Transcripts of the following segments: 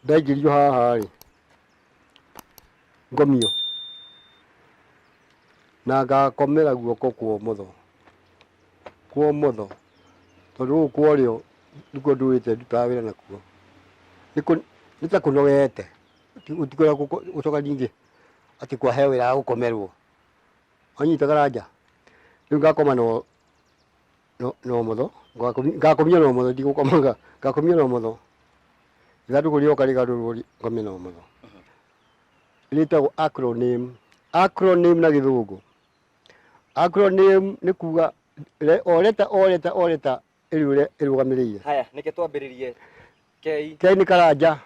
Ndaingĩrio haha rĩ, ngomio na ngakomera guoko kwa ũmotho, kwa ũmotho tondũ gũkũ kwa ũrĩo nĩkuo ndũĩte ndutaga wĩra nakuo. Nĩ ta kũnogete gũtikwenda gũcoka ningĩ atĩ kwahe wĩra wa gũkomerwo. Wanyita karanja? Rĩu ngakoma na ũmotho, ngakomio na ũmotho ndigũkoma ngakomio na ũmotho. Ithandũkũ rĩoka rĩgarũrwo ngome na ũmotho. Rĩtagwo acronym, acronym na gĩthũngũ. Acronym nĩ kuga o letter o letter o letter ĩrĩ ũrĩa ĩrũgamĩrĩire. Haya, nĩkĩ twambĩrĩrie K. K nĩ karanja.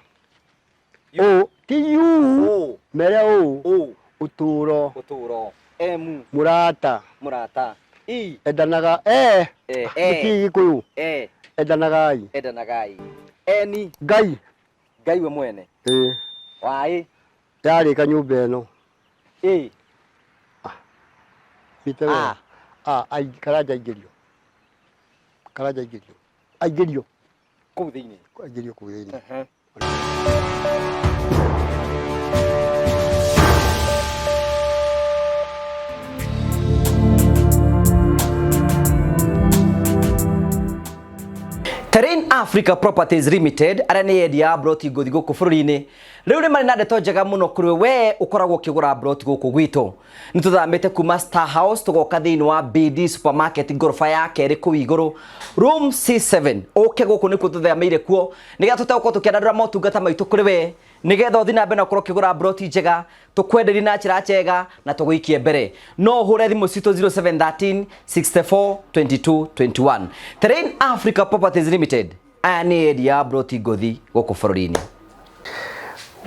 O ti U. O. Mere O. O. Ũtũũro. Ũtũũro. M. Mũrata. Mũrata. E. Endanaga. E. E. Nĩ kĩ Gĩkũyũ? E. Endanagai. Endanagai. N. Ngai. Ngai we mwene. Ĩĩ. Y. Yarĩka nyũmba ĩno. A. Mĩte wega. A. A, karanja aingĩrio. Karanja aingĩrio. Aingĩrio. Kũu thĩinĩ. Aingĩrio kũu thĩinĩ. Terrain Africa Properties Limited arĩa nĩ endia a mburoti ngũthi gũkũ bũrũri-inĩ rĩu nĩ marĩ na ndeto njega mũno kũrĩ we ũkoragwo ũkĩgũra mburoti gũkũ gwitũ. Nĩ tũthamĩte kuma Star House tũgoka thĩinĩ wa BD Supermarket ngoroba ya kerĩ kũu igũrũ room C7. Ũke gũkũ nĩkuo tũthamĩire kuo nĩgetha tũhote gũkorwo tũkĩandandũra motungata maitũ kũrĩ we nĩgetha ũthiĩ na mbere na ũkorwo ũkĩgũra mburoti njega tũkwenderie na njĩra njega na tũgũikie mbere. No ũhũre thimũ citũ 0713 64 22 21. Terrain Africa Properties Limited aya nĩ endia a mburoti ngũthi gũkũ bũrũri-inĩ.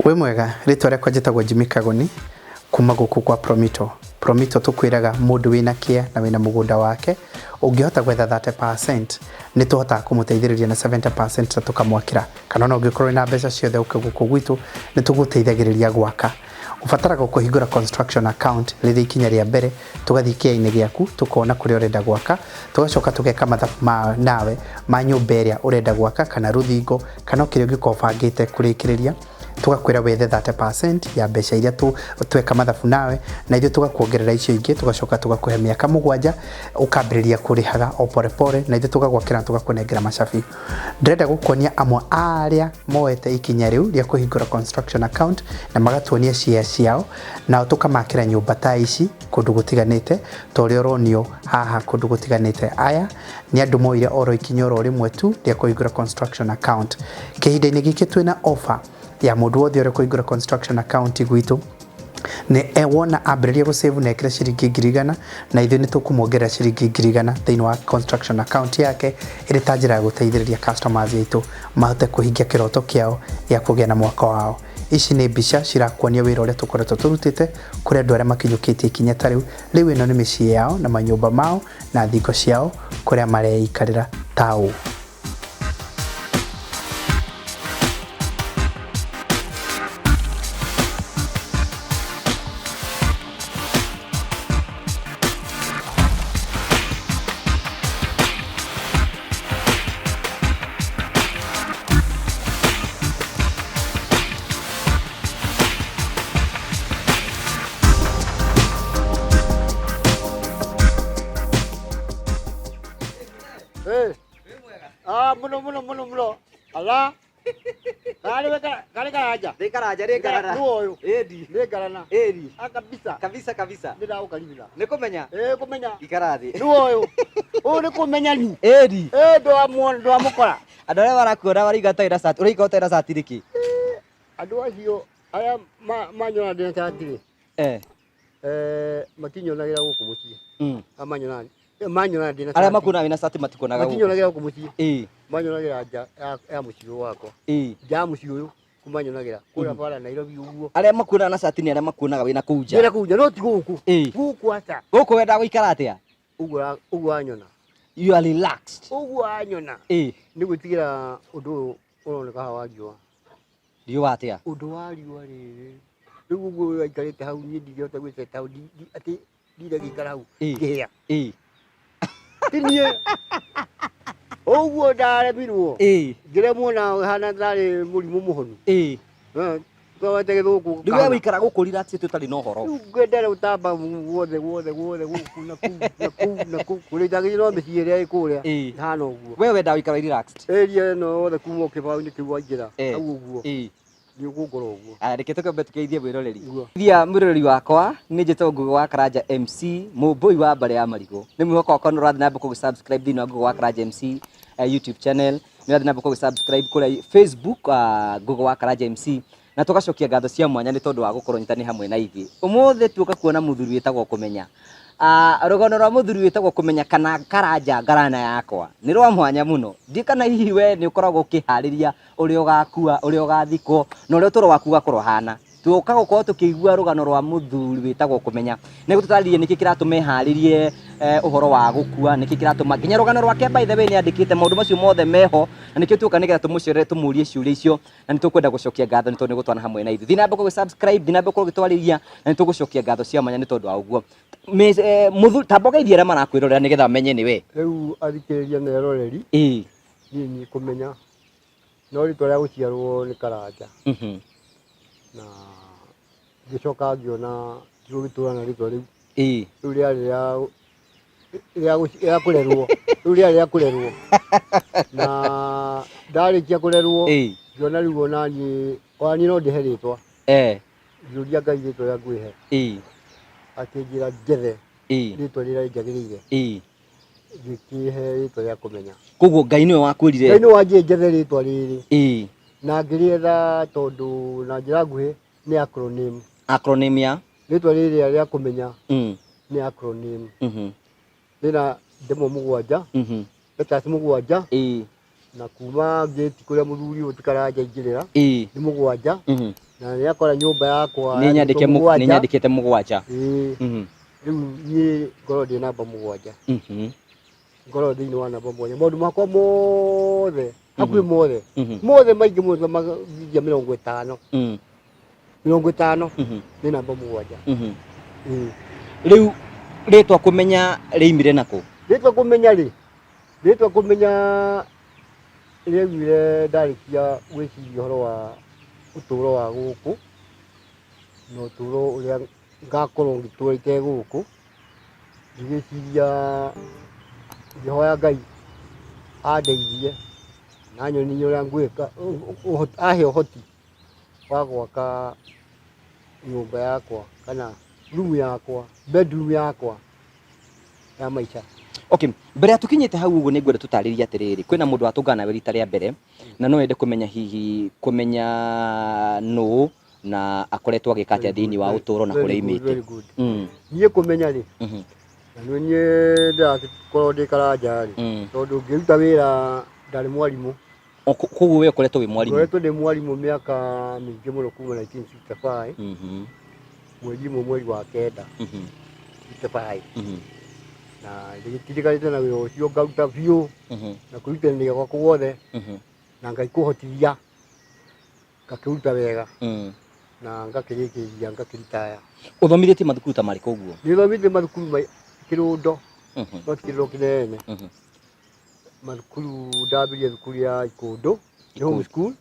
Wĩ mwega, rĩtwa rĩakwa njĩtagwo Jimmy Kagoni kuma gũkũ kwa Promito. Promito tũkwĩraga mũndũ wĩna kĩa na wĩna mũgũnda wake ũngĩhota gwetha 30% nĩ tũhotaga kũmũteithĩrĩria na 70% na tũkamwakĩra. Kana ona ũngĩkorwo wĩna mbeca ciothe ũke gũkũ gwitũ nĩ tũgũteithagĩrĩria gwaka. Ũbataraga kũhingũra construction account rĩrĩ ikinya rĩa mbere, tũgathiĩ kĩainĩ gĩaku tũkona kũrĩa ũrenda gwaka, tũgacoka tũgeka mathabu ma nawe ma nyũmba ĩrĩa ũrenda gwaka kana rũthingo kana o kĩrĩa ũngĩkorwo ũbangĩte kũrĩkĩrĩria, tũgakwĩra wethe 30% ya mbeca iria tweka mathabu nawe, na ithuĩ tũgakuongerera icio ingĩ, tũgacoka tũgakũhe mĩaka mũgwanja ũkambĩrĩria kũrĩhaga o pore pore, na ithuĩ tũgagwakĩra na tũgakũnengera macabi. Ndĩrenda gũkuonia amwe a arĩa moete ikinya rĩu rĩa kũhingũra construction account na magatuonia share ciao, nao tũkamakĩra nyũmba ta ici kũndũ gũtiganĩte ta ũrĩa ũronio haha kũndũ gũtiganĩte. Aya nĩ andũ moire oro ikinya oro rĩmwe tu rĩa kũhingũra construction account. Kĩhinda-inĩ gĩkĩ twĩna offer ya mũndũ wothe ũrĩa kũhingũra construction account gwitũ nĩ wona ambĩrĩria gũ save na ekĩre ciringi 100,000 na ithuĩ nĩ tũkũmuongerera ciringi 100,000 thĩinĩ wa construction account yake ĩrĩ ta njĩra ya gũteithĩrĩria customers aitũ mahote kũhingia kĩroto kĩao gĩa kũgĩa na mwaka wao. Ici nĩ mbica cirakuonia wĩra ũrĩa tũkoretwo tũrutĩte kũrĩ andũ arĩa makinyũkĩtie ikinya ta rĩu. Rĩu ĩno nĩ mĩciĩ yao na manyũmba mao na thingo ciao kũrĩa mareikarĩra ta ũũ. Eh. Ah, muno muno muno muno. Ala. Kale weka kale karanja. Nĩ karanja nĩ ngarana. Nĩ ũyũ. Ĩndi. Nĩ ngarana. Ĩri. Ah, kabisa. Kabisa kabisa. Nĩ ndagũkaribira. Nĩ kũmenya. Eh, kũmenya. Ikara thĩ. Nĩ ũyũ. Ũyũ nĩ kũmenya ni. Ĩri. Eh, ndwamũona ndwamũkora. Andũ arĩa marakuona marauga ũtarĩ na cati, ũraigua ũtarĩ na cati nĩkĩ? Andũ acio arĩa manyona ndĩna cati rĩ. Eh. Eh, matinyonagĩra gũkũ mũciĩ. Mm. Manyona manyona ndĩna Arĩa makuonaga wĩna cati matikuonaga gũkũ. Matinyonagĩra gũkũ mũciĩ. Ĩĩ. Manyonagĩra nja ya mũciĩ ũyũ wakwa. Ĩĩ. Nja ya mũciĩ ũyũ kumanyonagĩra kũrĩa bara Nairobi ũguo. Arĩa makuonaga na cati nĩ arĩa makuonaga wĩna kũu nja. Wĩna kũu nja no ti gũkũ. Ĩĩ. Gũkũ aca. Gũkũ wendaga gũikara atĩa? Ũguo ũguo wanyona. You are relaxed. Ũguo wanyona. Ĩĩ. Nĩ gwĩtigĩra ũndũ ũyũ ũroneka haha wa riũa. Riũa atĩa? Ũndũ wa riũa rĩrĩ. Rĩu ũguo waikarĩte hau niĩ ndingĩhota gwĩceta hau atĩ ndire gĩikara hau Ĩĩ. ngĩhĩa. Ĩĩ. Ti niĩ. Ũguo ndaremirwo. Ĩĩ. Ngĩremwo na hana ndarĩ mũrimũ mũhonu. Ĩĩ. Twawete gĩthũngũ. Rĩu we wĩikara gũkũ relax tũtarĩ na ũhoro. Rĩu ngwendere gũtamba guothe guothe guothe gũkũ na kũu na kũu na kũu kũrĩa itagĩrĩire no mĩciĩ ĩrĩa ĩ kũrĩa Ĩĩ. ĩhana ũguo. We wendaga gũikara relaxed. Area ĩno yothe kuma o kĩbaũ-inĩ kĩu waingĩra Eh. hau ũguo Ĩĩ. nĩ ũgũngora ũguo. Aya, reke tũkĩambe tũkeithie mwĩroreri. Nĩguo. Thia mwĩroreri wakwa nĩ njĩtagwo Ngugi wa Karanja MC mũmbũi wa mbarĩ ya marigũ. Nĩ mwĩhoko wakwa nĩ ũrathiĩ na mbere kũgĩ subscribe thĩinĩ wa Ngugi wa Karanja MC YouTube channel, nĩ ũrathiĩ na mbere kũgĩ subscribe kũrĩa Facebook Ngugi wa Karanja MC, na tũgacokia ngatho cia mwanya nĩ tondũ wa gũkorwo nyitanĩ hamwe na ithuĩ. Ũmũthĩ tuoka kuona mũthuri wĩtagwo Kũmenya. Rũgano rwa mũthuri wĩtagwo Kũmenya kana Karanja ngarana yakwa nĩ rwa mwanya mũno. Ndiũĩ kana hihi we nĩ ũkoragwo ũkĩharĩria ũrĩa ũgakua, ũrĩa ũgathikwo, na ũrĩa ũtũũro waku ũgakorwo ũhana. Tuoka gũkorwo tũkĩigua rũgano rwa mũthuri wĩtagwo Kũmenya. Nĩ gũtũtarĩria nĩkĩ kĩratũma eharĩrie ũhoro wa gũkua, nĩkĩ kĩratũma nginya rũgano rwake by the way nĩ andĩkĩte maũndũ macio mothe meho, na nĩkĩo tuoka nĩgetha tũmũcerere tũmũrie ciũria icio, na nĩ tũkwenda gũcokia ngatho nĩ tondũ nĩ gũtwana hamwe na ithuĩ. Thiĩ na mbere kũgĩ subscribe, thiĩ na mbere gũkorwo ũgĩtwarĩria, na nĩ tũgũcokia ngatho cia mwanya nĩ tondũ wa ũguo. Mũthuri, tamba ũgeithie arĩa marakwĩrorera nĩgetha mamenye nĩ we. Rĩu athikĩrĩria na eroreri, Ĩĩ. niĩ nĩ Kũmenya, no rĩtwa rĩa gũciarwo nĩ Karanja. Na ngĩcoka ngĩona tigũgĩtũra na rĩtwa rĩu. Ĩĩ. Rĩu rĩarĩ rĩa kũrerwo. Rĩu rĩarĩ rĩa kũrerwo. Na ndarĩkia kũrerwo, Ĩĩ. ngĩona rĩu ona niĩ no ndĩhe rĩtwa. Ngĩũria Ngai rĩtwa rĩa ngwĩhe. Ĩĩ. Akĩnjĩra njethe Ĩĩ. rĩtwa rĩrĩa rĩnjagĩrĩire. Ĩĩ. Ngĩkĩhe rĩtwa rĩa Kũmenya. Koguo Ngai nĩwe wakwĩrire? Ngai nĩwe wanjĩrire njethe rĩtwa rĩrĩ. Ĩĩ. Na ngĩrĩetha tondũ na njĩra nguhĩ nĩ acronym. Acronym ya? Rĩtwa rĩrĩa rĩa Kũmenya nĩ acronym. Rĩna ndemwa mũgwanja, letters mũgwanja. Ĩĩ. Na kuma gate kũrĩa mũthuri ũyũ ti Karanja aingĩrĩra, Ĩĩ. nĩ mũgwanja. Na nĩ akora nyũmba yakwa Nĩ nyandĩke yandĩkĩtwo mũgwanja. nĩ nyandĩkĩte mũgwanja. Ĩĩ. Rĩu niĩ ngorwo ndĩ namba mũgwanja. Ngorwo thĩinĩ wa namba mũgwanja. Maũndũ makwa mothe, hakuhĩ mothe, mothe maingĩ mũno magiria mĩrongo ĩtano. Mĩrongo ĩtano nĩ namba mũgwanja. Ĩĩ. Rĩu rĩtwa Kũmenya rĩimire nakũ? Rĩtwa Kũmenya rĩ, rĩtwa Kũmenya rĩaumire ndarĩkia gwĩciria ũhoro wa ũtũũro wa gũkũ na ũtũũro ũrĩa ngakorwo ngĩtũra ite gũkũ. Ngĩgĩciria ngĩhoya Ngai andeithie na anyonie ũrĩa ngwĩka, ahe ũhoti wa gwaka nyũmba yakwa kana room yakwa, bedroom yakwa ya maica. Okay, mbere ya tukinyĩte hau ũguo nĩ ngwenda tũtarĩrie atĩrĩrĩ, kwĩna mũndũ watũngana nawe rita rĩa mbere na no ende kũmenya hihi Kũmenya nũ na akoretwo agĩka atĩa thĩinĩ wa ũtũũro na kũrĩa Very good, imĩte. very good. Niĩ Kũmenya rĩ, na nĩ niĩ ndĩrakorwo ndĩ Karanja rĩ, tondũ ngĩruta wĩra ndarĩ mwarimũ. Koguo we ũkoretwo wĩ mwarimũ? Ngoretwo ndĩ mwarimũ mĩaka mĩingĩ mũno kuma 1965, mweri ũmwe mweri wa kenda, 65. Na ndĩgĩtindĩkanĩte na wĩra ũcio ngaruta biũ na kwĩrutanĩria gwakwa guothe na Ngai kũhotithia ngakĩruta wega na ngakĩrĩkĩria ngakĩritaya. Ũthomithĩtie mathukuru ta marĩkũ ũguo? Nĩthomithĩtie mathukuru ma kĩrũndo, no ti kĩrũndo kĩnene. Mathukuru ndambirie thukuru ya Ikũndũ, nĩ home school.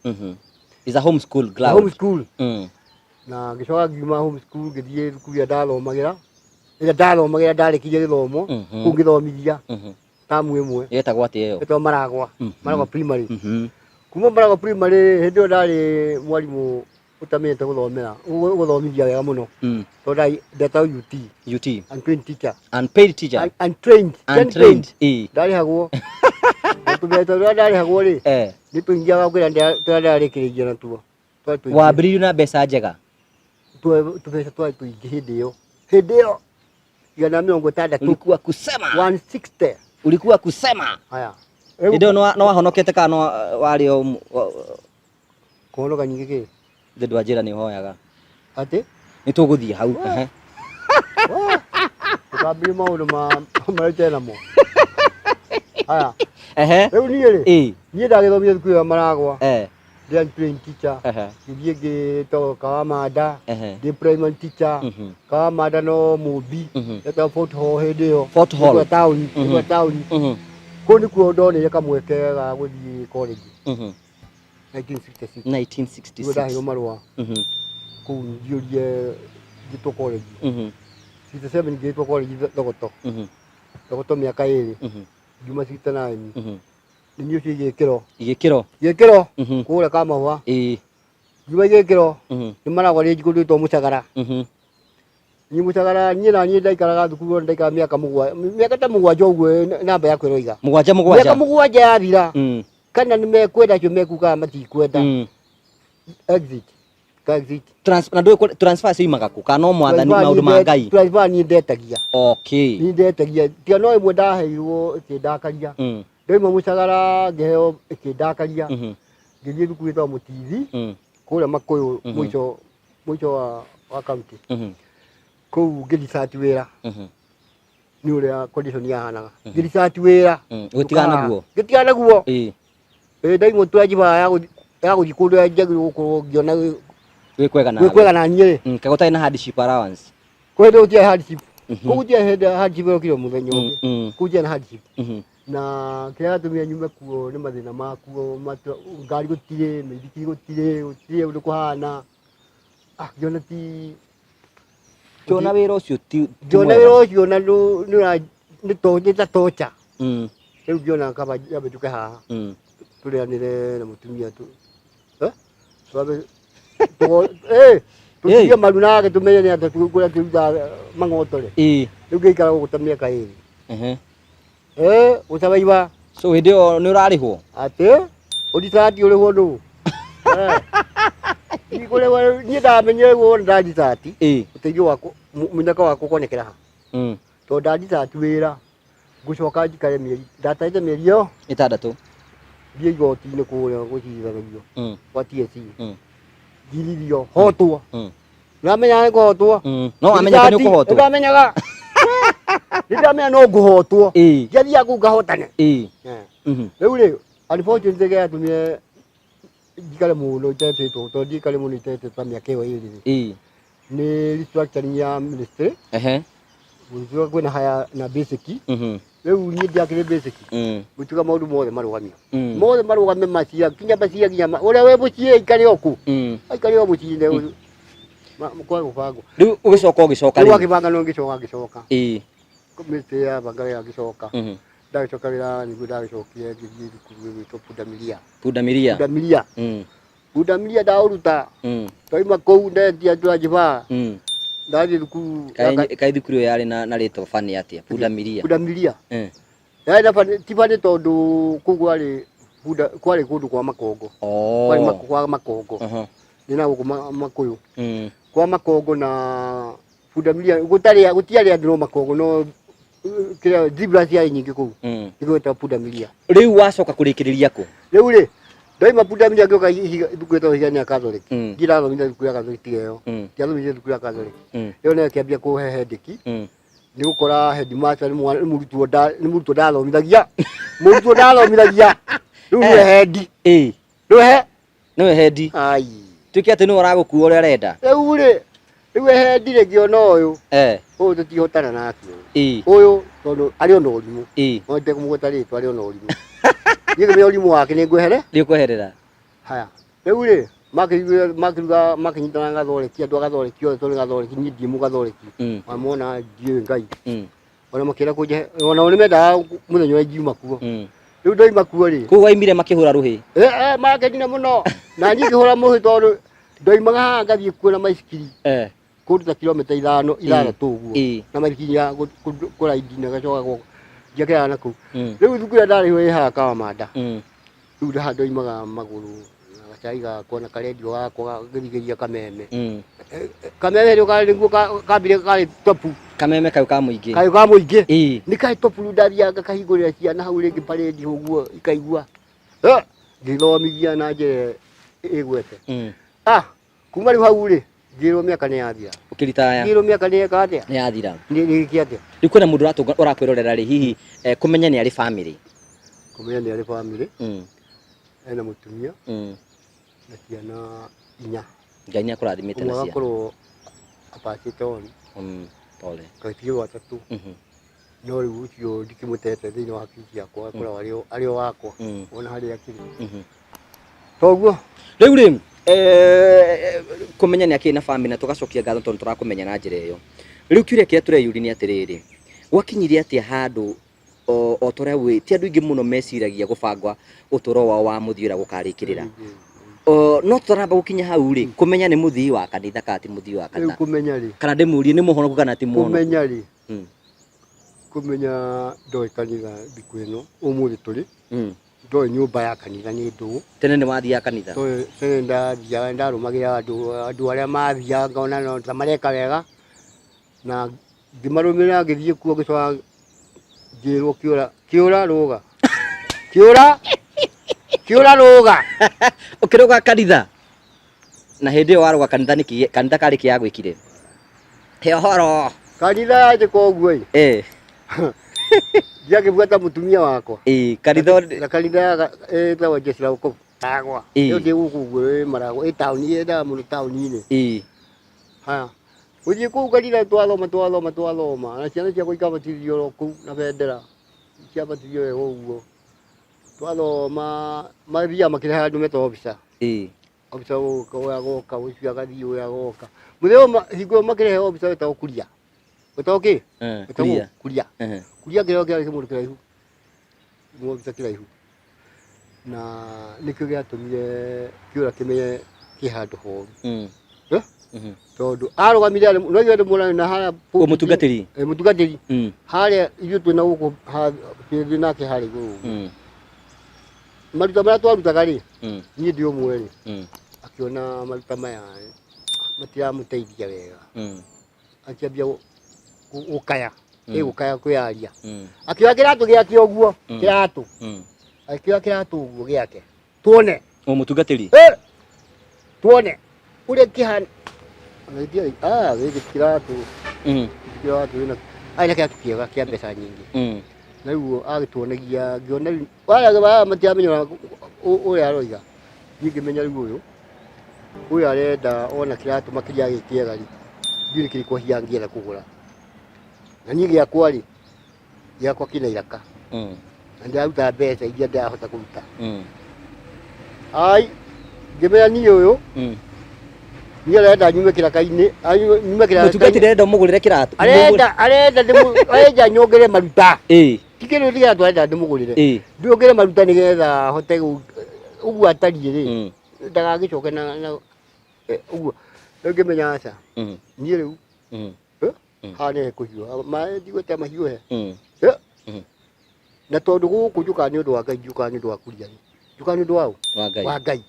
Is a home school ground. Home school. Na ngĩcoka ngiuma home school ngĩthiĩ thukuru ĩrĩa ndathomagĩra, ĩrĩa ndathomagĩra ndarĩkirie gĩthomo, kũu ngĩthomithia tamu ĩmwe. Ĩtagwo atĩa ĩyo? Ĩtagwo Maragwa, Maragwa Primary. Kuma Maragwa Primary hĩndĩ ĩyo ndarĩ mwarimũ ũtamenyete gũthomera, gũthomithia wega mũno. Tondũ ndetagwo UT. UT. Untrained teacher. Unpaid teacher. Untrained. Untrained. Ĩĩ. Ndarĩhagwo. Na tũmbeca tũrĩa ndarĩhagwo rĩ, nĩ tũingĩaga gũkĩra tũrĩa ndarĩkĩrĩirie natuo. Twarĩ tũingĩ. Wambĩrĩirie na mbeca njega? Tũbeca twarĩ tũingĩ hĩndĩ ĩyo. Hĩndĩ ĩyo igana mĩrongo ĩtandatũ. Ulikuwa kusema. 160. Ulikuwa kusema. Haya. Hĩndĩ ĩyo nĩ wahonokete kana no warĩ o Kũhonoka nyingĩ kĩ? Thĩ ndwanjĩra nĩ ũhoyaga. Atĩ? Nĩ tũgũthiĩ hau. Ehe. Ndũkambĩrĩrie maũndũ ma marĩa namo. Haya. Ehe. Rĩu niĩ rĩ, Ĩĩ. niĩ ndagĩthomire thukuru ya Maragwa. Ndĩ untrained teacher. Ehe. Ngĩthiĩ ngĩtagwo Kawamanda. Ehe. Ndĩ primary teacher. Kawamanda no Mũmbi. Etagwo Fort Hall hĩndĩ ĩyo. Fort Hall. Ĩkwa taũni, ĩkwa taũni. Kũu nĩkuo ndonire kamweke ga gũthiĩ college 1966. Nĩguo ndaheirwo 1966. Marũa kũu njiyũrie njĩtwo college. 67 ngĩtwo college Thogoto. Thogoto mĩaka 2. Ngiuma 69. Nĩ niĩ ũcio igĩkĩro. Igĩkĩro. Igĩkĩro kũrĩa Kamahũa. Ngiuma igĩkĩro nĩ maragwa rĩngi kũndũ gwĩtwo Mũcagara. Niĩ Mũcagara, niĩ na niĩ ndaikaraga thukuru, ndaikara mĩaka 7, mĩaka ta 7 ũguo, namba yakwa ĩroiga. 7 Mĩaka 7. 7 yathira, kana nĩ mekwenda acio mekuga matikwenda, exit ka exit. Na ndũĩ transfer ciumaga kũ kana no mwathani maũndũ ma Ngai? Transfer niĩ ndetagia. Niĩ ndetagia, tiga no ĩmwe ndaheirwo ĩkĩndakaria. Ndauma Mũcagara ngĩheo ĩkĩndakaria. Ngĩthiĩ thukuru ĩtagwo Mũtithi kũrĩa Makũyũ, mũico mũico wa county. Kũu ngĩricati wĩra nĩ ũrĩa condition yahanaga, ngĩricati wĩra. Ũgĩtigana naguo? Ngĩtigana naguo. Ĩ ndaimwo transfer ya gũthiĩ kũndũ njagĩrĩirwo gũkorwo ngĩona Gwĩ kwega nawe. Gwĩ kwega na niĩ rĩ. Kaĩ gũtarĩ na hardship allowance? Kwĩ hĩndĩ gũtiarĩ hardship. Kũu gũtiarĩ hĩndĩ hardship yokire mũthenya ũngĩ. Kũu gũtiarĩ na hardship. Na kĩrĩa gĩatũmire nyume kuo nĩ mathĩna makuo, ngari gũtirĩ, mĩithikiri gũtirĩ, gũtirĩ ũndũ kũhana. Ah, ngĩona ti Ngĩona wĩra ũcio ti ngĩona mwega. Wĩra ũcio na nĩ ta tocha. Rĩu ngĩona kaba nyambe njũke haha tũrĩanĩre na mũtumia tu. Eh? Twambe tũtige maru nake tũmenye nĩ atĩa kũrĩa tũrutaga mang'oto rĩ. Rĩu ngĩikara gũkũ ta mĩaka 2. Eh, gũcabaiba. So hĩndĩ ĩyo nĩ ũrarĩhwo? Atĩ ũricati ũrĩhwo nũ? Eh. Ndikũrĩhwo, niĩ ndamenyire guo ndaricati. Ũteithio wakwa mũnyaka wakwa ũkonekera ha? Tondũ ndaricati wĩra ngũcoka njikare mĩeri, ndatarĩte mĩeri ĩyo 6. Thiĩ igoti-inĩ kũrĩa gũcirithagio gwa TSC. Njirithio hotwo. Nĩwamenya nĩ kũhotwo. No wamenyete nĩ ũkũhotwo? Nĩndamenyaga. Nĩndamenya no ngũhotwo. Ndiathiaga kũu ngahotane. Eh. Rĩu rĩ, unfortunately kĩrĩa gĩatũmire njikare mũno itetĩtwo, tondũ ndikare mũno itetĩtwo ta mĩaka ĩyo 2 rĩ, nĩ restructuring ya ministry. Gũgĩtuĩka kwĩna haya na basic. Rĩu niĩ ndiakĩrĩ basic. Gũtuĩka maũndũ mothe marũgamio. Mothe marũgame, macia kinya macia nginya ũrĩa wĩ mũciĩ aikare o kũ. Aikare o mũciĩ kwaga gũbangwo. Rĩu ũgĩcoka ũgĩcoka Rĩu rĩu? akĩbanga no ngĩcoka ngĩcoka. Ministry yabanga wĩra ngĩcoka. Ndagĩcoka wĩra nĩguo ndagĩcokire ngĩthiĩ thukuru ĩgwĩtwo Pundamilia. Pundamilia. Pundamilia. Pundamilia ndaũruta. Twaima kũu ndetia transfer. Ndathiĩ thukuru Kaĩ thukuru ĩyo yarĩ na rĩtwa bani atĩa? Pundamilia. Pundamilia. Yarĩ na bani, ti bani tondũ kũu kwarĩ bunda, kwarĩ kũndũ kwa makongo. Kwarĩ kwa makongo. Nĩ na gũkũ Makũyũ. Kwa makongo na pundamilia gũtarĩ gũtiarĩ andũ no makongo no kĩrĩa zebra ciarĩ nyingĩ kũu. Nĩguo ĩtagwo pundamilia. Rĩu wacoka kũrĩkĩrĩria kũ? Rĩu rĩ, ndaima pundamilia ngĩũka thukuru ĩtagwo Higania Catholic. Ndirathomithia thukuru ya Catholic tiga ĩyo. Ndiathomithia thukuru ya Catholic. Ĩyo nayo ĩkĩambia kũhe headache. Nĩ gũkora headmaster nĩ mũrutwo nĩ mũrutwo ndathomithagia. Mũrutwo ndathomithagia. Rĩu nĩwe head. Nĩwe he? Nĩwe head. Ai. Tuĩke atĩ nĩwe ũragũkua ũrĩa arenda. Rĩu rĩ, rĩu head rĩ ngĩona ũyũ. Ũyũ tũtihotana nake. Ũyũ tondũ arĩ ona ũrimũ. No ndekũmũgweta rĩtwa, arĩ ona ũrimũ. Niĩ ngĩmenya ũrimũ wake nĩ ngwehere. Nĩ ũkweherera. Haya. Rĩu rĩ, makĩruga makĩnyitana gathoreki, andũ a gathoreki othe tondũ nĩ gathoreki, niĩ ndirĩ mũgathoreki. Mamona ndiũĩ Ngai. Ona makĩenda kũnjehe, ona o nĩmendaga mũthenya ũrĩa ingiuma kuo. Rĩu ndoima kuo rĩ. Kũu waimire makĩhũra rũhĩ. Makenire mũno. Na niĩ ngĩhũra mũhĩ tondũ ndoimaga haha ngathiĩ kuo na maicikiri. Kũndũ ta kilomita 5, 6 ũguo. Na maithikiri ya kũraidi na gacoka gwakwa. Ndiakĩraga na kũu. Rĩu thukuru ĩrĩa ndarĩhwo ĩ haha Kawamanda. Rĩu haha ndoimaga magũrũ na gacai gakwa na karendio gakwa ngĩthikĩrĩria kameme. Kameme rĩu karĩ nĩguo kambire karĩ topu. Kameme kau ka mũingĩ. Kau ka mũingĩ. Nĩ karĩ topu, rĩu ndathiaga ngakahingũrĩra ciana hau rĩngĩ parade ũguo ikaigua. Ngĩthomithia na njĩra ĩgwete. Ah, kuma rĩu hau rĩ, ngĩrwo mĩaka nĩ yathira. Ũkĩritaya. Ngĩrwo mĩaka nĩ yeka atĩa? Nĩ yathira. Nĩ gĩkĩ atĩa? Rĩu kwĩna mũndũ ũrakwĩrorera rĩ, hihi, kũmenya nĩ arĩ family. Kũmenya nĩ arĩ family. Ena mũtumia. Na ciana 4. Ngai nĩ akũrathimĩte na Ũmwe ciana. agakorwo apacĩte on. Pole. Gagĩtigĩrwo 3. No rĩu ũcio ndikĩmũtete thĩinĩ wa hakiri ciakwa, akoragwo arĩ o wakwa ona harĩa akĩrĩ. Toguo Rĩu rĩ, kũmenya nĩ akĩrĩ na famĩlĩ na tũgacokia ngatho tondũ tũrakũmenya na njĩra ĩyo. Rĩu kĩũria kĩrĩa tũreyũria nĩ atĩrĩrĩ, gwakinyire atĩa handũ o ta ũrĩa wĩ ti andũ aingĩ mũno meciragia gũbanga ũtũro wao wa mũthia ũrĩa gũkarĩkĩrĩra. No tũtaramba gũkinya hau rĩ, kũmenya nĩ mũthii wa kanitha kana ti mũthii wa Rĩu kanitha, kũmenya rĩ, kana ndĩmũrie nĩ mũhonoku kana ti mũhonoku? Kũmenya rĩ, kũmenya ndoĩ kanitha thikũ ĩno ũmũthĩ tũrĩ, ndoĩ nyũmba ya kanitha nĩ ndũũ. Tene nĩ wathiaga kanitha? Tene ndathiaga, ndarũmagĩrĩra andũ arĩa mathiaga, ngona no ta mareka wega, na ngĩmarũmĩrĩra ngĩthiĩ kuo, ngĩcoka ngĩrwo kĩũra, kĩũra rũga, kĩũra, kĩũra rũga. Ũkĩrũga kanitha? Na hĩndĩ ĩyo warũga kanitha nĩkĩ, kanitha karĩ kĩ yagwĩkire? He ũhoro. Kanitha yanjĩka ũguo ĩ. Ndiakĩbuata mũtumia wakwa. Kanitha Na kanitha ĩtagwo Jeshi la Wokovu. Maragwa. Ĩyo ndĩ gũkũ ũguo ĩ Maragwa, ĩ taũni, ĩendaga mũno taũni-inĩ. Haya. Gũthiĩ kũu kanitha twathoma, twathoma, twathoma, na ciana ciakwa ikabatithio oro kũu na bendera. Ciabatithio wega ũguo. Twathoma, mathiaga makĩrehaga andũ metagwo officer. Officer gũka, ũyũ agoka, ũcio agathiĩ, ũyũ agoka. Mũthenya ũmwe, hingo ĩyo makĩrehe officer wetagwo Kuria. Wetagwo kĩ? Wetagwo Kuria. Kuria. Kuria kĩrĩa kĩarĩ kĩmũndũ kĩraihu. Officer kĩraihu. Na nĩkĩo gĩatũmire kĩũra kĩmenye kĩ handũ horu. Tondũ arũgamire arĩ, no ithuĩ ndĩmuona na harĩa Ũyũ mũtungatĩri? Mũtungatĩri. Harĩa ithuĩ twĩna gũkũ, twĩ nake harĩa igũrũ ũguo. Maruta marĩa twarutaga rĩ, niĩ ndĩ ũmwe rĩ, akĩona maruta maya matiramũteithia wega. Akĩambia gũkaya, gũkaya kwĩyaria. Akĩoya kĩratũ gĩake ũguo, kĩratũ. Akĩoya kĩratũ ũguo gĩake. Tuone. O mũtungatĩri? Tuone. Ũrĩa kĩhana. Gĩkĩ kĩratũ. Kĩratũ gĩna. Arĩ na kĩratũ kĩega kĩa mbeca nyingĩ. Na rĩu agĩtuonagia, ngĩona rĩu, waya matiramenya ũrĩa aroiga. Niĩ ngĩmenya rĩu ũyũ, ũyũ arenda ona kĩratũ makĩria gĩkĩ kĩega rĩ, ndiũĩ nĩ kĩrĩkũ hihi angĩenda kũgũra. Na niĩ gĩakwa rĩ, gĩakwa kĩna iraka. Na ndĩraruta mbeca iria ndĩrahota kũruta. Ai, ngĩmenya niĩ ũyũ, niĩ arenda nyume kĩraka-inĩ, nyume kĩraka-inĩ. Mũtungatĩri arenda ũmũgũrĩre kĩratũ? Arenda, arenda ndĩmũ-, arenda nyongere maruta. Ti kĩndũ ti kĩratũ arenda ndĩmũgũrĩre. Ndĩongere maruta nĩgetha ahote ũguo atariĩ rĩ, ndagagĩcoke na ũguo. Rĩu ngĩmenya aca. Niĩ rĩu, haha nĩ hekũhiũha. Maĩ ndigwĩte mahiũhe. Na tondũ gũkũ njũkaga nĩ ũndũ wa Ngai, njũkaga nĩ ũndũ wa kũria rĩ. Njũkaga nĩ ũndũ wa ũ? Wa Ngai. Wa Ngai.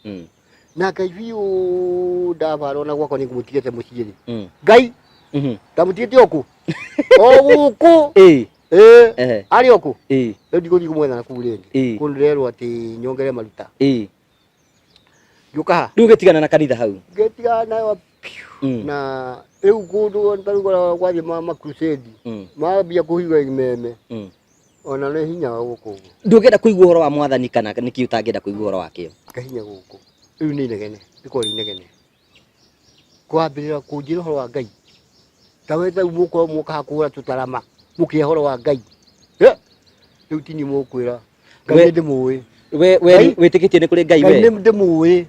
Na Ngai biũ ndabara ona gwakwa nĩ ngũmũtigĩte mũciĩ rĩ. Ngai, ndamũtigĩte o kũ? O gũkũ. Arĩ o kũ? Rĩu ndigũthiĩ kũmwetha na kũu rĩngĩ. Kũu ndĩrerwo atĩ nyongere maruta. Ngĩũka haha. Rĩu ũgĩtigana na kanitha hau? Ngĩtigana nayo piũ. Na rĩu kũndũ ta rĩu gwathiĩ ma crusade, mambia kũhiũra imeme. Ona nĩ hinya wa gũkũ ũguo. Ndũngĩenda kũigua ũhoro wa mwathani kana nĩkĩ ũtangĩenda kũigua ũhoro wakĩo? Kahinya gũkũ. Rĩu nĩ inegene, rĩkoragwo rĩ inegene. Kwambĩrĩra kũnjĩra ũhoro wa Ngai. Ta we ta rĩu mũkorwo mũkaga kũgũra tũtarama, mũkĩhe ũhoro wa Ngai. Rĩu ti niĩ mũkwĩra. Ngai nĩ ndĩmũĩ. We Ngai- wĩtĩkĩtie nĩ kũrĩ Ngai Ngai we? nĩ ndĩmũĩ.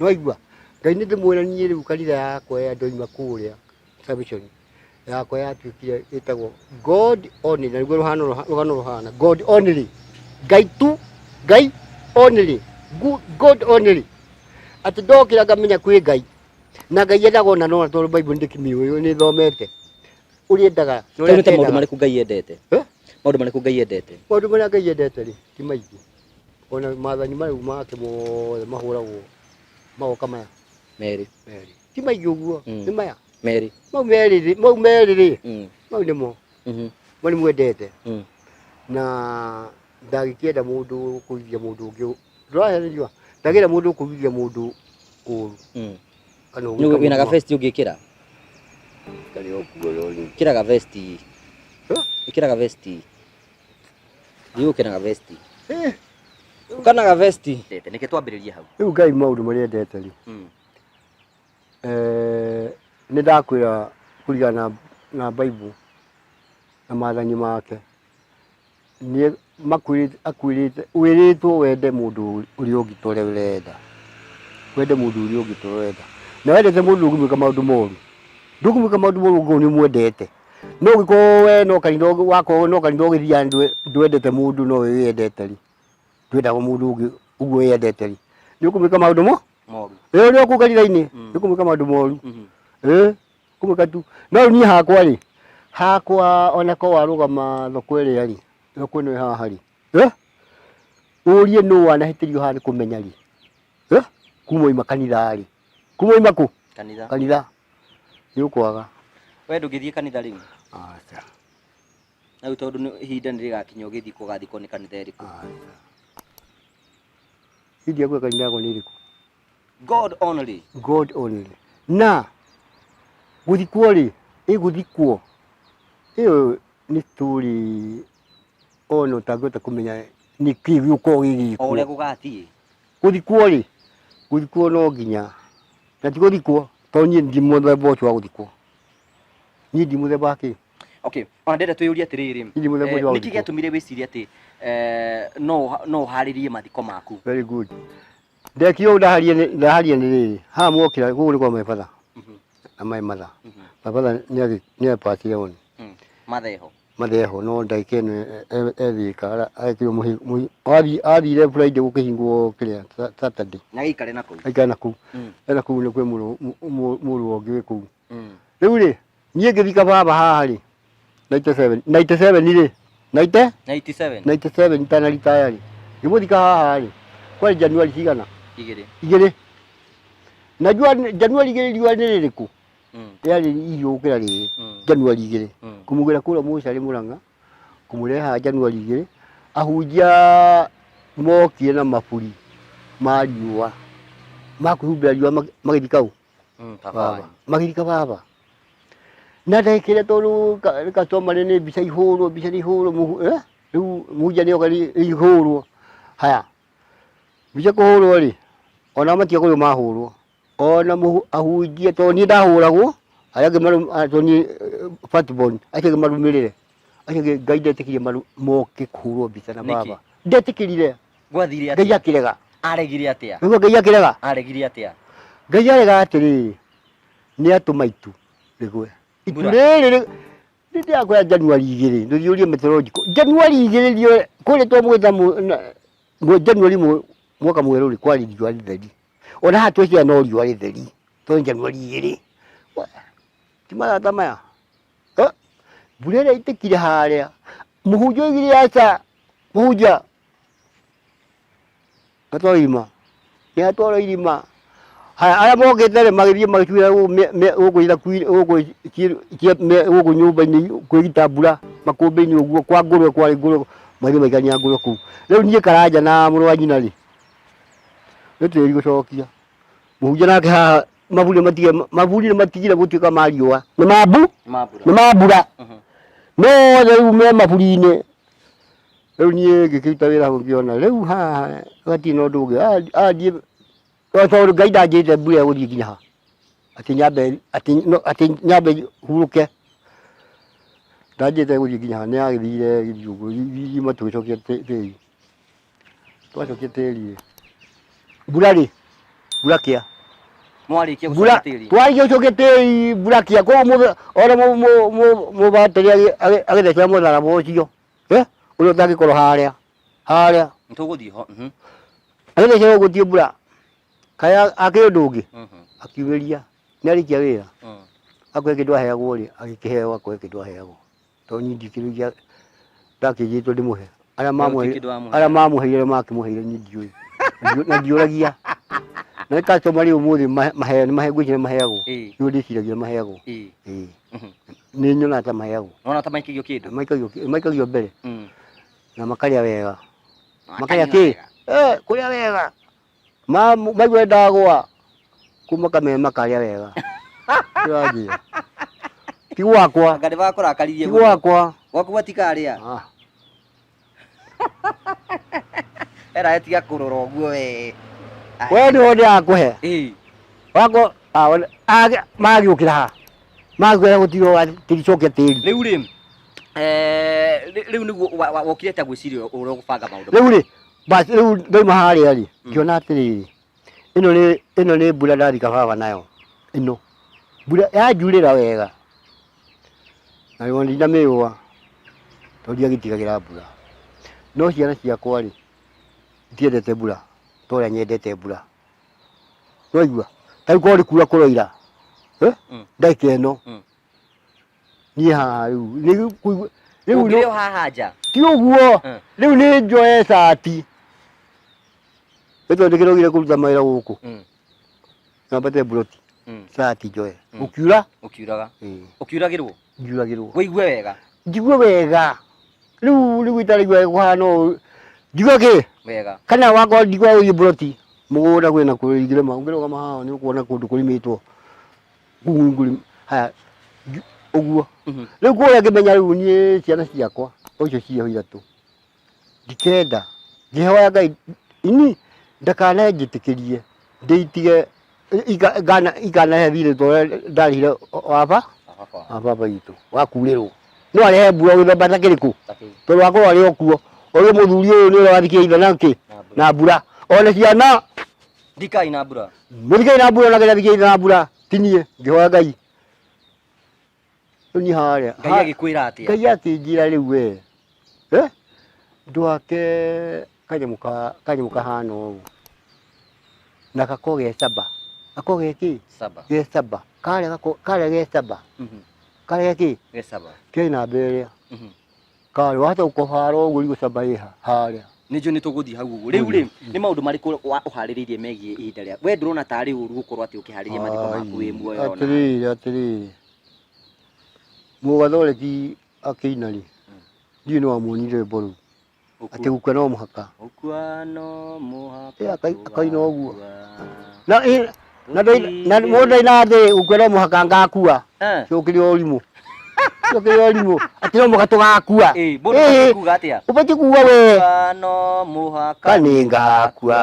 Nĩwaigua? Ngai nĩ ndĩmũĩ na niĩ rĩu kanitha yakwa ya ndoima kũrĩa Salvation yakwa yatuĩkire ĩtagwo God only, na nĩguo rũgano rũhana God only, Ngai tu, Ngai only, God only. Atĩ ndokĩra ngamenya kwĩ Ngai, na Ngai endaga ona nona tondũ Bible ndĩkĩmĩũĩ, nĩ thomete ũrĩa endaga na ũrĩa Rĩu nĩ ta maũndũ atendaga. marĩkũ Ngai endete? Maũndũ marĩkũ Ngai endete? Maũndũ marĩa Ngai endete rĩ ti maingĩ, ona maathani marĩa make mothe mahũragwo magoka maya Merĩ. Merĩ. Ti maingĩ ũguo, nĩ maya. Merĩ. Mau merĩ rĩ, mau merĩ rĩ, mau nĩmo. Mau nĩ mwendete. Na ndangĩkĩenda mũndũ kũruithia mũndũ ũngĩ. Ndũrahenerio? Ndangĩenda mũndũ kũruithia mũndũ ũru. Kana Nĩ ũgĩka wĩna mũndũ ga vest ũngĩkĩra? Karĩ o kuo rori. Ĩkĩra ga vest. Ĩkĩra ga vest. Thiĩ ũke na ga vest. Ũka na ga vest. Nĩkĩ twambĩrĩrie hau? Rĩu Ngai maũndũ marĩa endete rĩ. Nĩ ndakwĩra kũringana na Bible na maathani make. Nĩ makwĩrĩte akwĩrĩte wĩrĩtwo wende mũndũ ũrĩa ũngĩ ta ũrĩa ũrenda. Wende mũndũ ũrĩa ũngĩ ta ũrĩa ũrenda. Na wendete mũndũ ndũngĩmwĩka maũndũ moru. Ndũngĩmwĩka maũndũ moru ũngĩkorwo nĩ ũmwendete. No ũngĩkorwo we no kanitha wakorwo no kanitha ũgĩthiaga ndwendete mũndũ no we wĩyendete rĩ, ndwendaga mũndũ ũngĩ ũguo wĩyendete rĩ, nĩ ũkũmwĩka maũndũ mo Moru. Ĩ ũrĩa ũkũu kanitha-inĩ nĩ ũkũmwĩka maũndũ moru. Ĩ kũmwĩka tu. No rĩu niĩ hakwa rĩ, hakwa ona korwo warũgama thoko ĩrĩa rĩ, thoko ĩno ĩ haha rĩ, ĩ ũrie nũ wanahĩtĩrio haha nĩ kũmenya rĩ, ĩ kuma oima kanitha rĩ, kuma oima kũ? Kanitha. Kanitha. Nĩ ũkwaga. We ndũngĩthiĩ kanitha rĩu? Aca. Na rĩu tondũ ihinda nĩ rĩgakinya ũgĩthikwo ũgathikwo nĩ kanitha ĩrĩkũ? Aca. Hindi ya kanitha yakwa nĩ ĩrĩkũ? God only. God only. Na gũthikwo rĩ, ĩgũthikwo ĩyo nĩ story ona ũtangĩhota kũmenya nĩkĩ gĩũkorwo gĩgĩkwo. O ũrĩa gũgathiĩ. Gũthikwo rĩ, gũthikwo no nginya na ti gũthikwo tondũ niĩ ndi mũthemba ũcio wa gũthikwo. Niĩ ndi mũthemba wa kĩ? Okay, ona ndĩrenda twĩyũrie atĩrĩrĩ, Hihi mũthemba ũcio wa nĩkĩ gũthikwo? gĩatũmire wĩcirie atĩ no ũharĩrie mathiko maku? Very good. Ndekire ũũ ndaharia ndaharia nĩ rĩrĩ haha mwokĩra gũkũ nĩ kwa my father na my mother. My father nĩ apacire on. Matheho. Matheho no ndagĩka ĩno ethĩka arekirwo athire Friday gũkĩhingwo kĩrĩa Saturday. Na gĩikare na kũu. Aikare na kũu. Ena kũu nĩ kwĩ mũrũ ũngĩ wĩ kũu. Rĩu rĩ niĩ ngĩthika baba haha rĩ 97 97 rĩ 90 97 97 itanaritaya rĩ ngĩmũthika haha rĩ kwarĩ Januari cigana? Igĩrĩ. Igĩrĩ. Na jua Januari igĩrĩ riũa nĩ rĩrĩkũ? Rĩarĩ ihiũ gũkĩra rĩrĩ. Januari igĩrĩ. Kũmũgĩra kũrĩa mũcarĩ Mũrang'a kũmũrehe haha Januari igĩrĩ ahunjia mokire na maburi ma riũa ma kwĩhumbĩra riũa magĩthika ũ? Baba. Magĩthika baba. Na ndagĩka ĩrĩa tondũ customer nĩ mbica ihũrwo mbica nĩ ihũrwo rĩu mũhunjia nĩ oka ihũrwo. Haya mbica kũhũrwo rĩ ona matiga kũrĩ mahũrwo ona ahunjia tondũ niĩ ndahũragwo arĩa angĩ tondũ niĩ first born acio angĩ marũmĩrĩre acio angĩ Ngai ndetĩkĩrie moke kũhũrwo mbica na baba. Ndetĩkĩrire. Gwathire Ngai atĩa? akĩrega. Aregire atĩa? Nĩguo Ngai akĩrega. Aregire atĩa? Ngai arega atĩrĩrĩ, nĩ atũma itu rĩgwe. Itu Mbura. rĩrĩ rĩndĩrakwĩra Januari igĩrĩ, ndũthiĩ ũrie meteorological. Januari igĩrĩ riũ kũrĩa twamũgĩta Januari mwaka mwerũ rĩ kwarĩ riũa rĩtheri. Ona haha twĩciria no riũa rĩtheri tondũ Januari igĩrĩ. Ti marata maya. Mbura ĩrĩa ĩitĩkire harĩa, mũhunjia oigire aca, mũhunjia atwara irima, nĩ atwara irima. Haya arĩa mokĩte rĩ magĩthiĩ magĩcuĩra gũkũ gũkũ gũkũ nyũmba-inĩ kwĩgita mbura makũmbĩ-inĩ ũguo kwa ngũrwe kwarĩ ngũrwe magĩthiĩ maikania ngũrwe kũu. Rĩu niĩ Karanja na mũrũ wa nyina rĩ, nĩ tĩri gũcokia. Mũhunjia nake haha maburi matige maburi nĩ matigire gũtuĩka ma riũa nĩ ma mbu nĩ ma mbura no othe rĩu me maburi-inĩ. Rĩu niĩ ngĩkĩruta wĩra hau ngĩona rĩu haha hatirĩ na ũndũ ũngĩ athiĩ tondũ Ngai ndanjĩrĩte mbura ĩgũthiĩ nginya ha atĩ nyambe atĩ no atĩ nyambe hurũke ndanjĩrĩte ĩgũthiĩ nginya ha nĩ yagĩthire ĩgĩthiĩ ũguo irima tũgĩcokia tĩri twacokia tĩri mbura rĩ mbura kĩa Mwarĩkia mbura gũcokia tĩri. twarĩkia gũcokia tĩri mbura kĩa koguo mũndũ ona mũbatĩri agĩthecera mũtharaba ũcio ũrĩa ũtangĩkorwo harĩa harĩa Nĩtũgũthiĩ ho. Agĩthecera ũguo gũtirĩ mbura kaya akĩrĩ ũndũ ũngĩ akiumĩria nĩ arĩkia wĩra akũhe kĩndũ aheagwo rĩ agĩkĩheo akũhe kĩndũ aheagwo tondũ niĩ ndikĩrĩ ndakĩnjĩtwo ndĩmũhe arĩa mamũheire kĩndũ wamũhe. arĩa mamũheire makĩmũheire niĩ ndiũĩ na ndiũragia na nĩ customer rĩ ũmũthĩ mahe mahe ngwĩciria maheagwo nĩguo ndĩciragia maheagwo ĩĩ nĩ nyonaga ta maheagwo Nona ta maikagio kĩndũ maikagio maikagio mbere na makarĩa wega makarĩa kĩ kũrĩa wega maigua ndagwa kuma kameme makarĩa wega kĩranjĩra ti gwakwa Anga nĩ bakũrakaririe ti gwakwa gwaku matikarĩa era tiga kũrora ũguo we we nĩho ndĩrakũhe wako magĩũkĩra haha magĩũkĩra gũtirĩ tĩricokia tĩri rĩu rĩ Rĩu nĩguo wokire ta gwĩciria ũrĩa ũgũbanga maũndũ. Rĩu rĩ, bas rĩu ndauma harĩa rĩ, ngĩona atĩrĩrĩ, ĩno nĩ mbura ndathika baba nayo, ĩno mbura yanjurĩra wega na rĩo ndinamĩũa tondũ ndiagĩtigagĩra mbura, no ciana ciakwa rĩ, itiendete mbura ta ũrĩa nyendete mbura. Waigua ta rĩu korwo nĩ kura kũroira, eh? Ndagĩka ĩno niĩ haha rĩu nĩ kũigua rĩu Ũngĩrĩ o haha nja. Ti ũguo. Rĩu nĩ njoe cati nĩ tondũ ndĩkĩrogire kũruta mawĩra gũkũ, nyambate mburoti, cati njoe gũkiura. Ũkiuraga. Ĩĩ. Ũkiuragĩrwo. Ngiuragĩrwo. Wĩigue wega. Njigue wega. Rĩu itarigua kũhana ũũ, njigue kĩ Wega. Kana wakorwo ndigua ũthiĩ mburoti mũgũnda kwĩna kũingĩrĩma, ũngĩrũgama haha nĩ ũkuona kũndũ kũrĩmĩtwo kũu ngũrĩma haya ũguo. Rĩu kũrĩa ngĩmenya rĩu niĩ ciana ciakwa o icio ciĩho ithatũ ndikenda, ngĩhoya Ngai ini ndakananjĩtĩkĩrie ndĩitige ikanahe thirĩ ta ũrĩa ndarĩhire wa Baba. Wa baba witũ wa kurĩrwo. No arehe mbura gĩthemba ta kĩrĩkũ? Takĩ. Tondũ wakorwo arĩ o kuo ũyũ mũthuri ũyũ nĩ ũrĩa wathikire ithe na kĩ na mbura, ona ciana. Thikai na mbura. Mũthikei na mbura, ona kĩrĩa thikire ithe na mbura ti niĩ. Ngĩhoya Ngai rĩu niĩ harĩa. Ngai agĩkwĩra atĩa? Ngai akĩnjĩra rĩu we, eh? Ndwake kanyamũ ka kanyamũ kahana ũũ na gako ge saba, gako ge kĩ? Saba. Ge saba karĩa, gako karĩa ge saba, karĩa ge kĩ? Ge saba. Ke namba ĩrĩa karĩa wahota gũkobara ũguo rigũ saba ĩha harĩa. Nĩ njũĩ nĩ tũgũthiĩ hau ũguo. Rĩu rĩ, nĩ maũndũ marĩkũ ũharĩrĩirie megiĩ ihinda rĩa we? Ndũrona tarĩ ũru gũkorwo atĩ ũkĩharĩria mathiko maku wĩ muoyo ona? Atĩrĩrĩ, mũgathoreki akĩina rĩ, ndiũĩ nĩ wamuonire rwĩmbo rũu atĩ gũkua no mũhaka. Gũkua no mũhaka. Ĩ, akaina ũguo. Tũgakua. Na na mũndũ ndaina atĩ gũkua no mũhaka ngakua. Cũkĩria ũrimũ, cũkĩria ũrimũ atĩ no mũhaka tũgakua. Ĩ, mũndũ abatiĩ kuga atĩa? Ũbatiĩ kuga we Gũkua no mũhaka. Ka nĩ ngakua.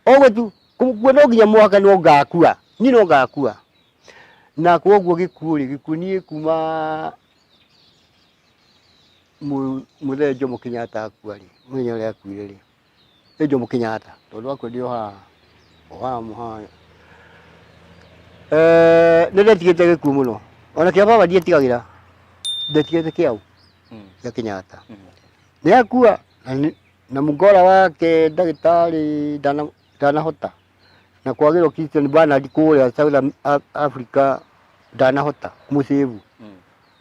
Ũguo tu kũgua no nginya mũhaka, no ngakua, niĩ no ngakua. Na koguo gĩkuũ rĩ, gĩkuũ niĩ kuma mũthee Jomo Kenyatta akua rĩ, mũthenya ũrĩa akuire rĩ, nĩ Jomo Kenyatta tondũ akua ndĩ o haha, o haha haha. Nĩ ndetigĩte gĩkuũ mũno, ona kĩa baba ndietigagĩra, ndetigĩte kĩaũ? Gĩa Kenyatta. Nĩ akua na mũgora wake ndagĩtarĩ ndanahota na kwagĩrwo Christian Bernard kũrĩa South Africa ndanahota kũmũcĩvu.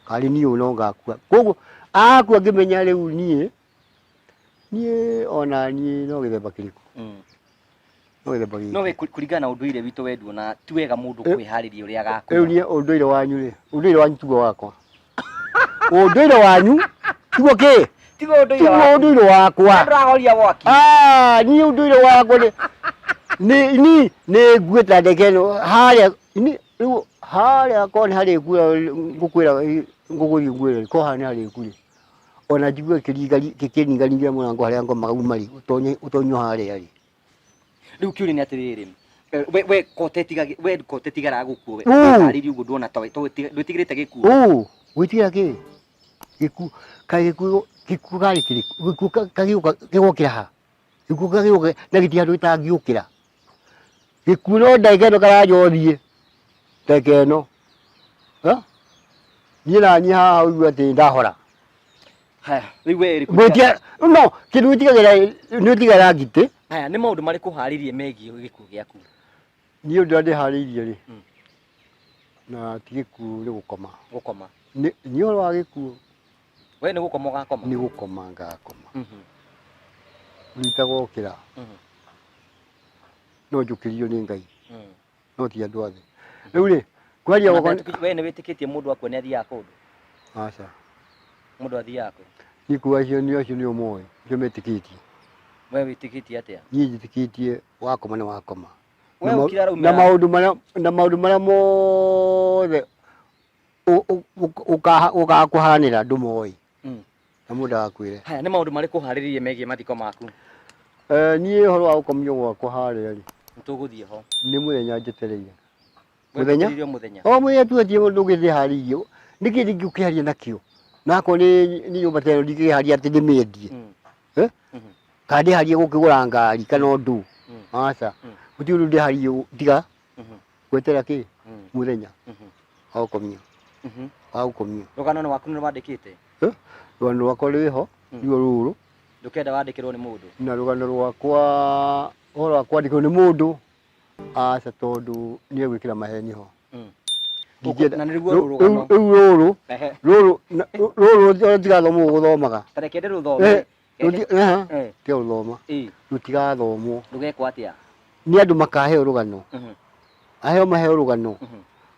Karĩ niĩ ũyũ no ngakua, koguo akua ngĩmenya rĩu niĩ ona niĩ no gĩthemba kĩrĩkũ, no gĩthemba gĩkĩ. No we kũringana na ũndũire witũ, we nduona ti wega mũndũ kwĩharĩria ũrĩa agakua? Rĩu niĩ ũndũire wanyu rĩ, ũndũire wanyu tiguo wakwa, ũndũire wanyu tiguo kĩ? Tiguo ũndũire tiguo waku. Ũndũire wakwa. Ndũrahoria mwaki. Ah, niĩ ũndũire wakwa nĩ ni nĩ nguĩte ndege ĩno harĩa ni rĩu harĩa korwo nĩ harĩ kura ngũkwĩra ngũgũthiĩ ngwĩre korwo harĩa nĩ harĩ kura, ona njigue kĩringaringira mũrango harĩa ngomaga uma rĩ, ũtonye ũtonywo harĩa rĩ. Rĩu kĩũria nĩ atĩrĩrĩ, we ko we ko ũtetigaraga gũkua, we wĩharĩirie ũguo, nduona ta ndwĩtigĩrĩte gĩkuũ? Ũ gwĩtigĩra kĩ? Gĩkuũ kaĩ gĩkuũ, gĩkuũ karĩ kĩrĩkũ? Gĩkuũ kagĩũka kĩgokĩra ha? Gĩkuũ kagĩũka na gĩtirĩ handũ gĩtangĩũkĩra. Gĩkuũ no ndagĩka ĩno karanja ũthiĩ ndagĩka ĩno. Ha? Niĩ na niĩ haha ũigue atĩ ndahora. Haya, rĩu we rĩ Gwĩtia no kĩndũ wĩtigagĩra nĩ wĩtigagĩra ngitĩ. Haya, nĩ maũndũ marĩkũ ũharĩirie megiĩ gĩkuũ gĩaku? Niĩ ũndũ ũrĩa ndĩharĩirie rĩ, na ti gĩkuũ, nĩ gũkoma. Gũkoma. Niĩ ũhoro wa gĩkuũ We nĩ gũkoma ũgakoma? Nĩ gũkoma ngakoma. Ritagokĩra no njũkĩrio nĩ Ngai, no ti andũ othe. Rĩu rĩ, kwaria Ona gwakwa we nĩ wĩtĩkĩtie mũndũ akua nĩ athiaga kũndũ? Aca. Mũndũ athiaga kũ? Niĩ kuga acio nĩ acio nĩ ũmoĩ acio metĩkĩtie. We wĩtĩkĩtie atĩa? Niĩ njĩtĩkĩtie wakoma nĩ wakoma. We Na ũkĩra na raumĩra maũndũ marĩa mothe ũgakũhanĩra ndũmoĩ na mũndũ agakwĩre. Haya, nĩ maũndũ marĩkũ ũharĩrĩirie megiĩ mathiko maku? Niĩ ũhoro wa gũkomio gwakwa harĩa rĩ, Nĩ tũgũthiĩ ho. Nĩ mũthenya njetereire. We Mũthenya? wetereire o mũthenya? O mũthenya tu, atie ũndũ ũngĩ ndĩharĩirie. Nĩkĩ ndingĩũkĩaria nakĩo? Na akorwo nĩ nyũmba ta ĩno ndingĩkĩharia atĩ ndĩmĩendie. Eh? Kana ndĩharie gũkĩgũra ngari kana ũndũ. Aca. Gũtirĩ ũndũ ndĩharie tiga gweterera kĩ? Mũthenya wa gũkomio. Wa gũkomio. Rũgano nĩ waku nĩ wandĩkĩte? Eh? Rũgano rwakwa rwĩho, ruo rũrũ. Ndũkenda wandĩkĩrwo nĩ mũndũ? Na rũgano rwakwa, ũhoro wa kwandĩkĩrwo nĩ mũndũ, aca tondũ nĩ egwĩkĩra maheni ho. Ndingĩenda- Na nĩruo rũrũ rũgano. Rĩu rũrũ, Ehe. rũrũ, rũrũ rũtigathomwo gũthomaga. Ta reke ndĩrũthome. Eh, Eh. Tiga gũthoma. Rũtigathomwo. Rũgekwo atĩa? Nĩ andũ makaheo rũgano. Aheo maheo rũgano.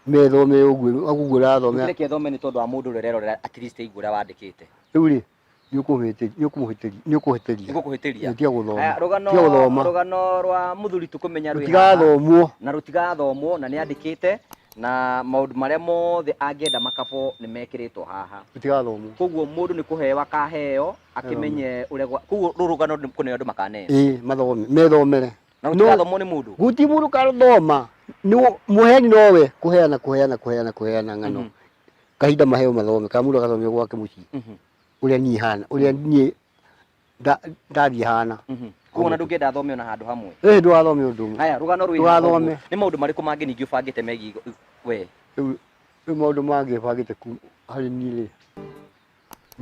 Methome ũguo, ũguo ũrathome. Reke thome nĩ tondũ wa mũndũ ũrĩa ũrerorera at least aigue ũrĩa wandĩkĩte. Rĩu rĩ, nĩ ũkũhĩtĩria. Nĩngũkũhĩtĩria. Tiga gũthoma. Aya, rũgano Tiga gũthoma. Rũgano rwa mũthuri tũkũmenya rwĩ haha. Rũtigathomwo. Na rũtigathomwo, na nĩ andĩkĩte na maũndũ marĩa mothe angĩenda makabo nĩ mekĩrĩtwo haha. Rũtigathomwo. Koguo mũndũ nĩ kũheo akaheo akĩmenye ũrĩa koguo rũrũ rũgano nĩ kũneo andũ makaneo. Ĩĩ, mathome, methomere. Na rũtigathomwo nĩ mũndũ. Gũtirĩ mũndũ ũkathoma. Nĩ mũheani nowe kũheana, kũheana, kũheana, kũheana ng'ano. Kahinda maheo mathome, kana mũndũ agathomio gwake mũciĩ. Ũrĩa niĩ hana, ũrĩa niĩ ndathiĩ hana. Koguo ona ndũngĩenda athome ona handũ hamwe. Ĩĩ, ndũgathome ũndũ ũmwe. Haya, rũgano rwĩ haha Ndũgathome. ũguo. Nĩ maũndũ marĩkũ mangĩ ningĩ ũbangĩte megiĩ we? Rĩu maũndũ mangĩ bangĩte harĩ niĩ rĩ,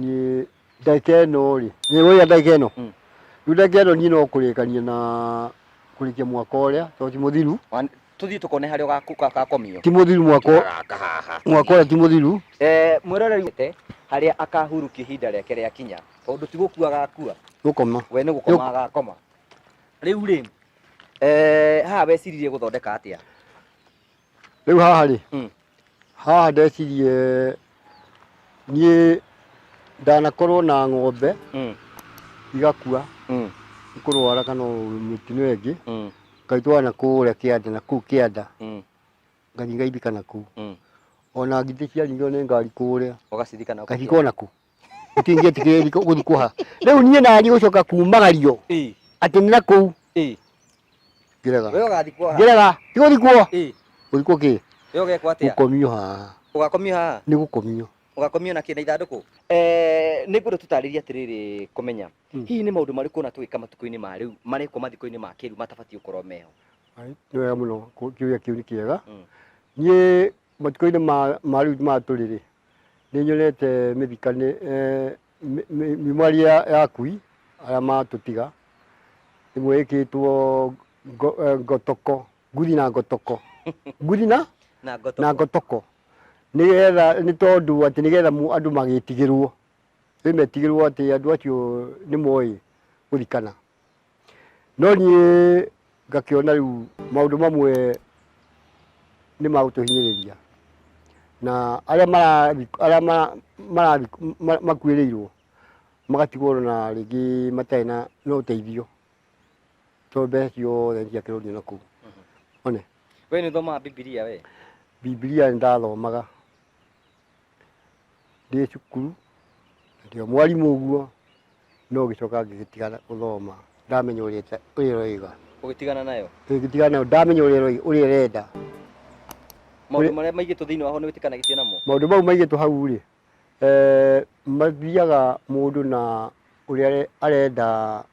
niĩ ndagĩka ĩno rĩ, nĩ ũrĩa ndagĩka ĩno? Rĩu ndagĩka ĩno niĩ no kũrĩkania na kũrĩkia mwaka ũrĩa, tondũ ti mũthiru. Tũthiĩ tũkone harĩa ũgakomio. Ti mũthiru mwaka Gaka haha. Mwaka ũrĩa ti mũthiru. Mwĩroreri harĩa akahurukia ihinda rĩake rĩa kinya, tondũ ti gũkua agakua. Gũkoma. We nĩ gũkoma agakoma. Rĩu rĩ, haha weciririe gũthondeka atĩa? Rĩu haha rĩ, haha ndecirie niĩ ndanakorwo na ng'ombe igakua, ikũrwara kana mĩtino ĩngĩ, ngaitwara na kũrĩa kĩanda, na kũu kĩanda, ngathiĩ ngaithika na kũu. Ona ngitĩ ciaringirwo nĩ ngari kũrĩa, Ũgacithika na kũu. ngathikwo na kũu. Gũtingĩetĩkĩrĩria gũthikwo haha. Rĩu niĩ naniĩ gũcoka kumagario atĩ nĩ na kũu. Ngĩrega. We ũgathikwo haha. Ngĩrega, ti gũthikwo. Gũthikwo kĩ? We ũgekwo atĩa? Gũkomio haha. Ũgakomio haha? Nĩ gũkomio. Ũgakomio na kĩ, na ithandũkũ? Nĩ ngwenda tũtarĩrie atĩrĩrĩ kũmenya. Hihi nĩ maũndũ marĩkũ ona tũgĩka matukũ-inĩ ma rĩu, marekwo mathiko-inĩ ma kĩrĩu matabatiĩ gũkorwo meho? Ai, nĩ wega mũno, kĩũria kĩu nĩ kĩega. Niĩ matukũ-inĩ ma rĩu ma tũrĩ rĩ, nĩ nyonete mĩmwari ya akui arĩa matũtiga, ĩmwe ĩkĩtwo ngotoko, nguthi na ngotoko. Nguthi na? Na ngotoko. Na ngotoko. Nĩgetha, nĩ tondũ atĩ nĩgetha andũ magĩtigĩrwo. Rĩu metigĩrwo atĩ andũ acio nĩ moĩ gũthikana. No niĩ ngakĩona rĩu maũndũ mamwe nĩ magũtũhinyĩrĩria. Na arĩa makuĩrĩirwo magatigwo na rĩngĩ matarĩ na ũteithio. Tondũ mbeca ciothe nĩciakĩrũrio na kũu. One. We nĩ ũthomaga Bibilia we? Bibilia nĩ ndathomaga. Ndĩ cukuru, ndĩ o mwarimũ ũguo, no ngĩcoka ngĩgĩtigana gũthoma. Ndamenya ũrĩa ũroiga. Ũgĩtigana nayo? Ngĩtigana nayo, ndamenya ũrĩa ĩrenda. Maũndũ marĩa maigĩtwo thĩinĩ waho nĩ wĩtĩkanagĩtie namo? Maũndũ mau maigĩtwo hau rĩ, mathiaga mũndũ na ũrĩa arenda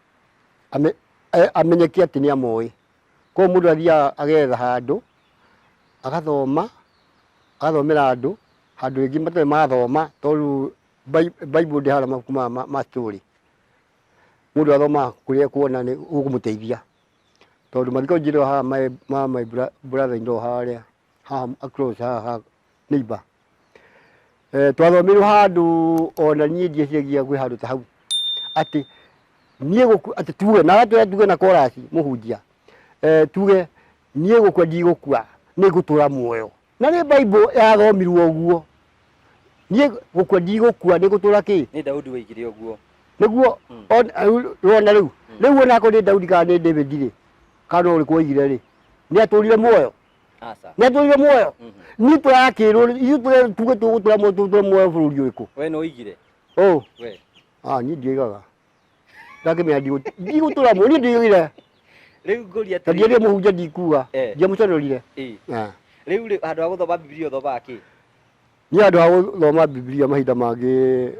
amenyeke atĩ nĩ amoĩ. Koguo mũndũ athiaga agetha handũ, agathoma, agathomera andũ, handũ rĩngĩ matarĩ mathoma, tondũ Bible ndĩhana mabuku ma story. Mũndũ athomaga kũrĩa ekuona nĩ gũkũmũteithia. Tondũ mathiko njĩra haha my brother in law harĩa, haha across haha neighbor. Twathomeirwo handũ ona niĩ ndieciragia kwĩ handũ ta hau. Atĩ niĩ gũkua, atĩ tuge, na atĩ tuge na chorus mũhunjia. Tuge niĩ gũkua ndigũkua, nĩ ngũtũra muoyo. Na nĩ Bible yathomirwo ũguo. Niĩ gũkua ndigũkua, nĩ ngũtũra kĩ? Nĩ Daudi woigire ũguo. Nĩguo, rwona rĩu. Rĩu ona akorwo nĩ Daudi kana nĩ David rĩ, kana ũrĩkũ woigire rĩ, nĩ atũrire muoyo. Aca. Nĩ atũrire muoyo. Niĩ tũrakĩrwo, ithuĩ tuge tũgũtũra muoyo, tũgũtũra muoyo bũrũri ũrĩkũ? We nĩ woigire? Ũ. We. Niĩ ndioigaga. Ndakĩmenya ndigũtũra muoyo, niĩ ndioigire. Rĩu ngũria Ta atĩrĩrĩ. ndiarĩ mũhunjia ndikuga. Ndiamũconorire. Rĩu rĩ, handũ ha gũthoma Bibilia ũthomaga kĩ? Niĩ handũ ha gũthoma Bibilia mahinda mangĩ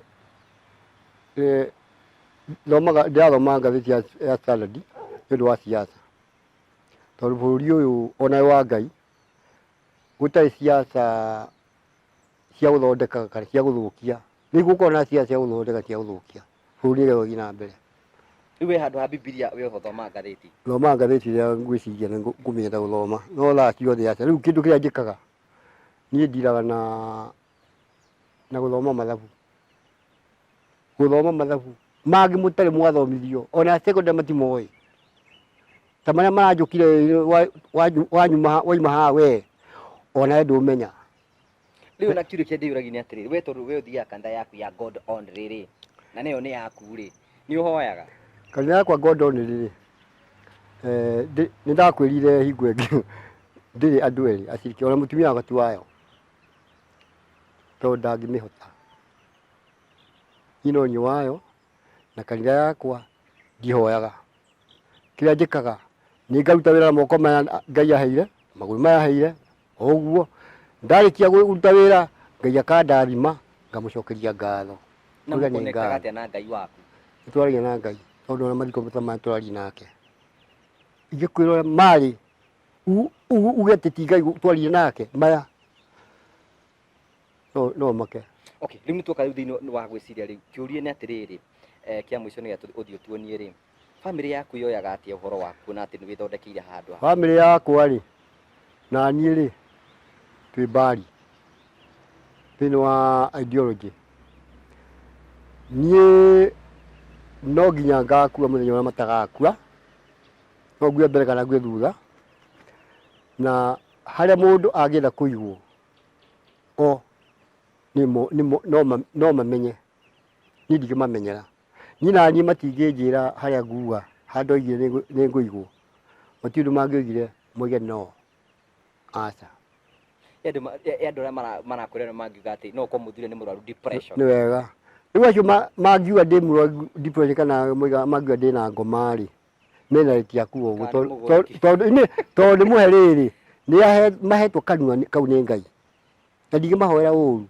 thomaga ndĩrathoma ngathĩti ya Standard nĩ ũndũ wa siasa. Tondũ bũrũri ũyũ ona wĩ wa Ngai gũtarĩ siasa cia gũthondeka kana cia gũthũkia. Nĩ gũkorwo na siasa cia gũthondeka cia gũthũkia bũrũri nĩgetha ũthiĩ na mbere. Rĩu we handũ ha Bibilia we ũthoma ngathĩti. Thoma ngathĩti ĩrĩa ngwĩciria nĩ ngũmĩenda gũthoma no thaa ciothe aca. Rĩu kĩndũ kĩrĩa njĩkaga niĩ ndiraga na gũthoma mathabu. Gũthoma mathabu mangĩ mũtarĩ mwathomithio ona secondary matimoĩ. Ta marĩa maranjũkire waima haha we ona we ndũmenya. Rĩu na kĩũria kĩrĩa ndĩyũragia nĩ atĩrĩrĩ, we tondũ we ũthiaga kanitha yaku ya God Only rĩ, na nĩyo nĩ yaku rĩ, nĩ ũhoyaga? Kanitha yakwa God Only rĩ, nĩ ndakwĩrire hingo ĩngĩ ndĩrĩ andũ erĩ aciriki ona mũtumia wakwa ti wayo tondũ ndangĩmĩhota. Niĩ no niĩ wayo na kanitha yakwa ndihoyaga. Kĩrĩa njĩkaga nĩ ngaruta wĩra na moko maya Ngai aheire, magũrũ maya aheire, o ũguo ndarĩkia kũruta wĩra Ngai akandathima ngamũcokeria ngatho. Na Kuga nĩ mũkonektaga ngatho. atĩa na Ngai waku? Nĩ twaragia na Ngai tondũ ona mathiko ta maya tũraria nake. Ingĩkwĩra ũrĩa marĩ uge atĩ ti Ngai twaririe nake maya no make. Okay, rĩu nĩ tuoka rĩu thĩinĩ wa gwĩciria rĩu kĩũria nĩ atĩrĩrĩ, kĩa mũico nĩgetha ũthiĩ ũtuonie rĩ, bamĩrĩ yaku yoyaga atĩa ũhoro waku na atĩ nĩ wĩthondekeire handũ haha? Bamĩrĩ yakwa rĩ na niĩ rĩ twĩ mbari thĩinĩ wa ideology. Niĩ no nginya ngakua mũthenya ũrĩa matagakua, no ngue mbere kana ngue thutha, na harĩa mũndũ angĩenda kũigwo o no mamenye, niĩ ndingĩmamenyera. Niĩ na niĩ matingĩnjĩra harĩa ngua handũ oigire nĩ ngũigwo, matirĩ ũndũ mangĩoigire moige no aca. Andũ arĩa marakwĩra nĩ mangiuga atĩ no ũkorwo mũthuri nĩ mũrwaru depression. Nĩ wega. Rĩu acio mangiuga ndĩ mũrwaru depression kana moiga mangiuga ndĩ na ngoma rĩ, mena rĩti ya kuga ũguo. Kana nĩ mũgũrũki. Tondũ nĩ mũhe rĩrĩ, nĩ mahetwo kanua kau nĩ Ngai. Na ndingĩmahoera ũru.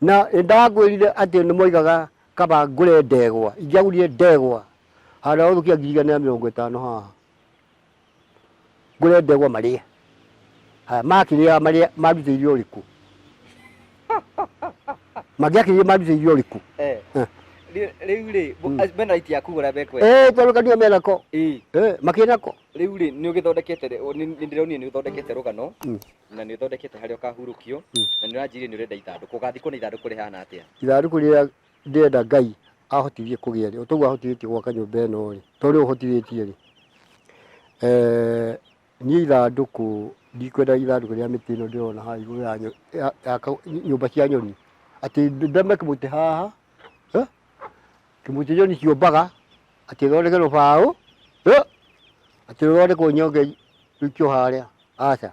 Na ndakwĩrire atĩ nĩ moigaga kaba ngũre ndegwa, ingĩagũrire ndegwa handũ ha gũthũkia 150,000 haha. Ngũre ndegwa marĩe. Haya makĩrĩa marĩa marutĩire ũrĩkũ? Mangĩakĩrĩa marutĩire ũrĩkũ? Rĩu rĩ, mena right ya kuga ũrĩa mekwenda. Tondũ kanua menako. Makĩrĩ nako. Rĩu rĩ, nĩ ũgĩthondekete, nĩ ndĩronire nĩ ũthondekete rũgano, na nĩ ũthondekete harĩa ũkahurũkio, na nĩ ũranjĩrire nĩ ũrenda ithandũkũ. Ũgathikwo na ithandũkũ rĩhana atĩa? Ithandũkũ rĩrĩa ndĩrenda Ngai ahotithie kũgĩa rĩ, o toguo ahotithĩtie gwaka nyũmba ĩno rĩ, tondũ nĩwe ũhotithĩtie rĩ. Niĩ ithandũkũ, ndikwenda ithandũkũ rĩa mĩtĩ ĩno ndĩrona haha igũrũ ya nyũmba cia nyoni. Atĩ ndeme kĩmũtĩ haha, kĩmũtĩ nyoni ciũmbaga, atĩ thondeke rũbaũ, atĩ rũthondekwo nyonge rũikio harĩa. Aca.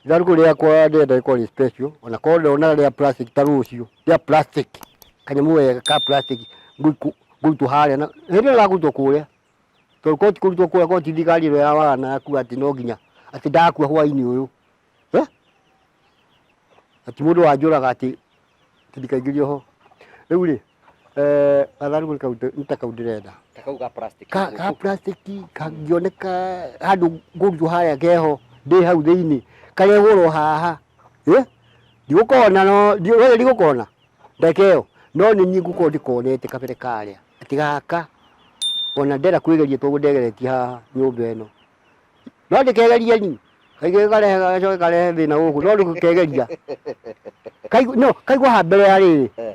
Ithandũkũ rĩakwa ndĩrenda rĩkorwo rĩ special, ona korwo ndonaga rĩa plastic ta rũciũ, rĩa plastic, kanyamũ wega ka plastic, ngũrutwo harĩa na hĩndĩ ĩyo ndakũrutwo kũrĩa. Tondũ korwo ti kũrutwo kũrĩa, korwo ti thirikari ĩno ya wagana yakuga atĩ no nginya, atĩ ndakua hwaĩ-inĩ ũyũ. Ati mũndũ wanjũraga atĩ ndikaingĩrio ho. Rĩu rĩ, gathandũkũ nĩ ta kau ndĩrenda. Ta kau ga plastic. Ka plastic kangĩoneka handũ ngũrutwo harĩa keho, ndĩ hau thĩinĩ, karehwo ro haha. Ndigũkona no, we ndigũkona. Ndagĩka ĩyo, no nĩ niĩ ngũkorwo ndĩkonete kabere karĩa. Atĩ gaka, ona ndenda kwĩgeria toguo ndegeretie haha nyũmba ĩno. No ndĩkegerie ni. Kaige karehe gacoke karehe thĩna gũkũ, no ndũkegeria. No, kaigua haha mbere ya rĩrĩ.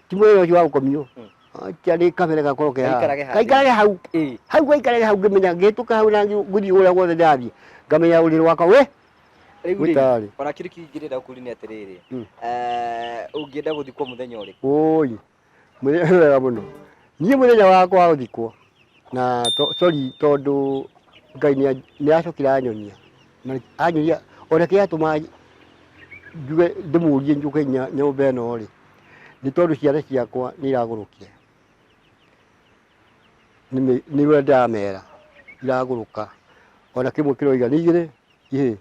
Ti mũthenya ũcio wa gũkomio. Acha nĩ kabere gakorwo ke haha. Gaikarage hau. Gaikarage hau. Hau gaikarage hau ngĩmenya ngĩhĩtũka hau na ngũthiĩ kũrĩa guothe ndĩrathiĩ. Ngamenya ũrĩrĩ wakwa we. Rĩu rĩ, Gũtarĩ. ona kĩndũ kĩngĩ ndĩrenda gũkũria nĩ atĩrĩrĩ, ũngĩenda gũthikwo mũthenya ũrĩkũ? Ũi, mũthenya wega mũno. Niĩ mũthenya wakwa wa gũthikwo, na sorry tondũ Ngai nĩ acokire anyonia. Na anyonia, ona kĩrĩa gĩatũma njuge ndĩmũrie njũke nyũmba ĩno rĩ, nĩ tondũ ciana ciakwa nĩ iragũrũkire. Nĩ ũrĩa ndĩramera, iragũrũka. Ona kĩmwe kĩroiga nĩ igĩrĩ, ihĩ.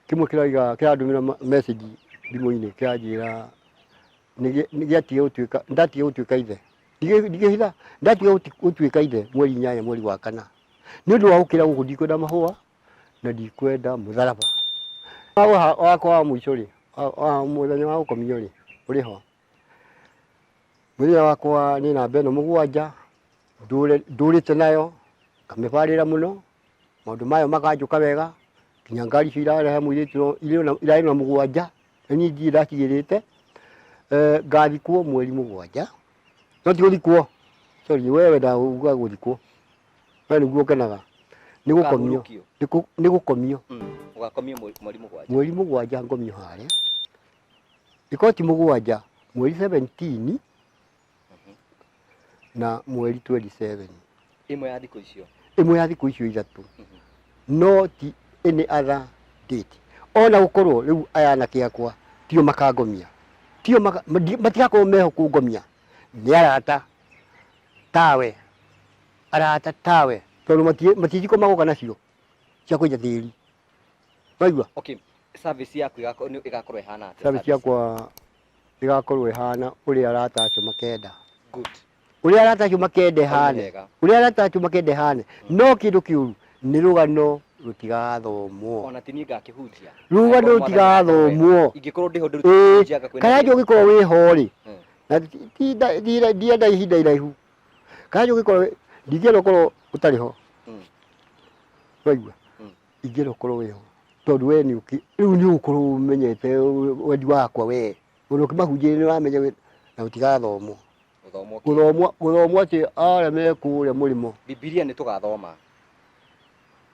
Kĩmwe kĩroiga, kĩrandũmĩra message Thimũ-inĩ kĩranjĩra nĩ gĩatige gũtuĩka, ndatige gũtuĩka ithe. Ndigĩhitha, ndatige gũtuĩka ithe mweri 8 mweri wa kana, nĩ ũndũ wa gũkĩra gũkũ. Ndikwenda mahũa na ndikwenda mũtharaba. Wakwa wa mũico rĩ, wa mũthenya wa gũkomio rĩ, ũrĩ ho mũthenya wakwa nĩ namba ĩno 7 ndũrĩte nayo, ngamĩbarĩra mũno, maũndũ mayo makanjũka wega, nginya ngari icio irarehe mũirĩtu irarĩ na 7, na niĩ ndirĩ ndacigĩrĩte. Ngathikwo mweri 7, no ti gũthikwo, sorry, wewe wendaga uga gũthikwo, we nĩguo ũkenaga. Nĩ gũkomio. Ũkahurũkio. Nĩ gũkomio. Ũgakomio mweri 7. Mweri 7 ngomio harĩa ikoti 7, mweri 17 na mweri 27. Ĩmwe ya thikũ icio. Ĩmwe ya thikũ icio 3, no ti any other date. Ona gũkorwo rĩu aya anake akwa tio makangomia, tio matigakorwo meho kũngomia, nĩ arata tawe, arata tawe, tondũ matinjiko magoka nacio cia kwenja tĩri, waigua? Okay, service yaku ĩgakorwo ĩhana atĩa? Service yakwa ĩgakorwo ĩhana ũrĩa arata acio makenda. Good. Ũrĩa arata acio makenda Hau nĩ ĩhane. hega. Ũrĩa arata acio makenda ĩhane, no kĩndũ kĩũru nĩ rũgano rũtigathomwo. Ona ti niĩ ngakĩhunjia. Rũgano Angĩkorwo Mwathani rũtigathomwo. Ingĩkorwo ndĩho ndĩrute kwĩna Karanja thĩna. ũngĩkorwo wĩho rĩ, na ndienda ihinda iraihu, karanja ũngĩkorwo, ndingĩenda ũkorwo ũtarĩ ho. Waigua? Ingĩenda ũkorwo wĩho, tondũ we nĩ rĩu nĩ ũgũkorwo ũmenyete wendi wakwa, we ona ũkĩmahunjĩria nĩ ũramenya na gũtigathomwo. Gũthomwo kĩ? Gũthomwo atĩ arĩa me kũrĩa mũrĩmo. Bibilia nĩ tũgathoma.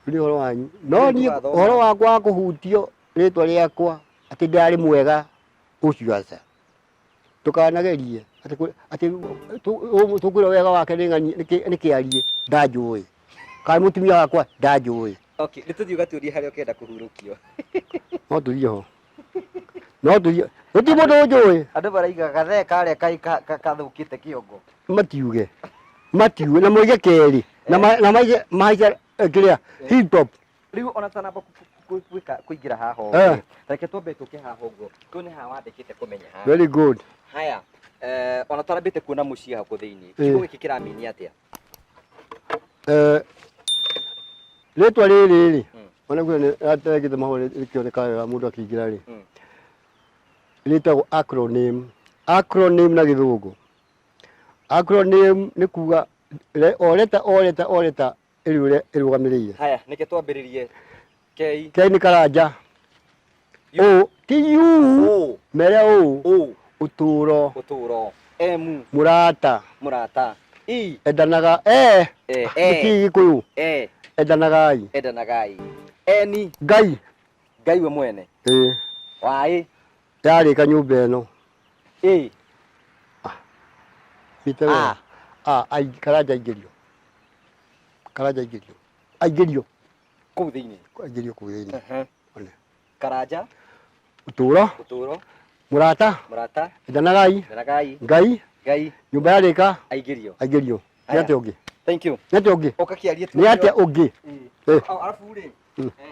Nĩ ũhoro wanyu, no Nĩ niĩ tũgathoma. ũhoro wakwa wa kũhutio rĩtwa rĩakwa atĩ ndarĩ mwega ũcio, aca, ndũkanagerie atĩ tũkwĩra wega wake nĩ ng'ani nĩ kĩarie ndanjũĩ, kana mũtumia wakwa ndanjũĩ. Okay, nĩ tũthiĩ ũgatuĩrie harĩa ũkenda kũhurũkio. No tũthiĩ ho, no tũthiĩ, gũtirĩ mũndũ ũnjũĩ. Andũ maraiga gathee karĩa kai kathũkĩte kĩongo. Matiuge, matiuge na moige kerĩ na maige mahaice kĩrĩa hilltop. Rĩu ona tanamba gwĩka kũingĩra haha ũguo, reke twambe tũke haha ũguo, tuone haha wandĩkĩte kũmenya haha. Very good. Haya, ona tarambĩte kuona mũciĩ haku thĩinĩ, kiugo gĩkĩ kĩramini atĩa? Rĩtwa rĩrĩ rĩ, ona kuo nĩ ategete mahũa rĩkĩoneka wega mũndũ akĩingĩra rĩ, rĩtagwo acronym. Acronym na gĩthũngũ, acronym nĩ kuga o letter, o letter, o letter ĩrĩ ũrĩa ĩrũgamĩrĩire. Haya, nĩke twambĩrĩrie K. K nĩ Karanja. O ti U. O. Mere O. O. Ũtũũro. Ũtũũro. M. Mũrata. Mũrata. E. Endanaga e. E. Nĩ Gĩkũyũ. E. Endanagai. Endanagai. N. Ngai. Ngai we mwene. Ĩ. Y. Yarĩka nyũmba ĩno. A. Mite wega. A. A, Karanja aingĩrio. Karanja aingĩrio. Aingĩrio. Kũu thĩinĩ. Aingĩrio kũu thĩinĩ. One. Karanja. Ũtũũro. Ũtũũro. Mũrata. Mũrata. Endanagai. Endanagai. Ngai. Ngai. Nyũmba yarĩka. Aingĩrio. Aingĩrio. Nĩ Haya. atĩa ũngĩ? Thank you. Nĩ atĩa ũngĩ? Ũka kĩarie tu. Nĩ atĩa ũngĩ? Arabu rĩ,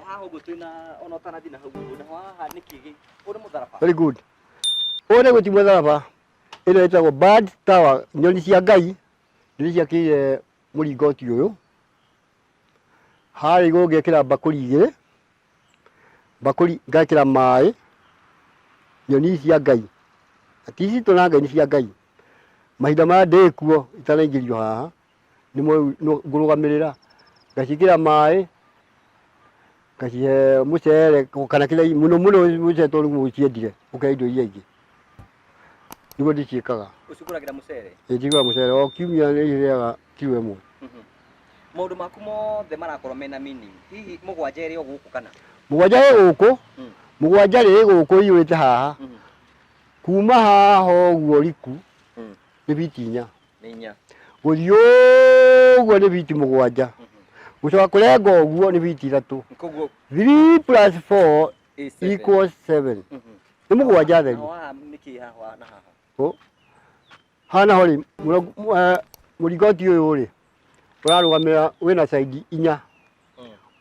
haha ũguo twĩna ona ũtanathiĩ na hau ũguo, naho haha nĩ kĩ? Ũyũ nĩ mũtharaba. Very good. Ũyũ nĩ gũti mũtharaba. Ĩno ĩtagwo Bird Tower, nyoni cia Ngai. Nĩ ciakĩire mũringoti ũyũ. Harĩa igũrũ ngekĩra mbakũri 2. Mbakũri ngekĩra maĩ. Nyoni cia Ngai. Na ti citũ na Ngai, nĩ cia Ngai. Mahinda maya ndĩ kuo itanaingĩrio haha, nĩmo ngũrũgamĩrĩra. Ngaciĩkĩra maĩ, ngacihe mũcere kana kĩrĩa, mũno mũno mũcere, tondũ nĩguo ciendire gũkĩra indo iria ingĩ. Nĩguo ndĩciĩkaga. Ũcigũragĩra mũcere? Ĩ, njigũraga mũcere o kiumia, nĩ irĩaga kiro 1. Maũndũ maku mothe marakorwo mena meaning. Hihi 7 ĩrĩ o gũkũ kana? 7 ĩ gũkũ, 7 rĩ gũkũ iyũrĩte haha. Kuma haha ũguo riku nĩ biti 4. Nĩ 4. Gũthiĩ ũguo nĩ biti 7. Gũcoka kũrenga ũguo nĩ biti 3. Koguo 3 plus 4 is 7. Equals 7. Nĩ 7 theri. Naho haha nĩkĩ haha na haha? Haha naho rĩ, mũringoti ũyũ rĩ, ũrarũgamĩrĩra wĩna side 4.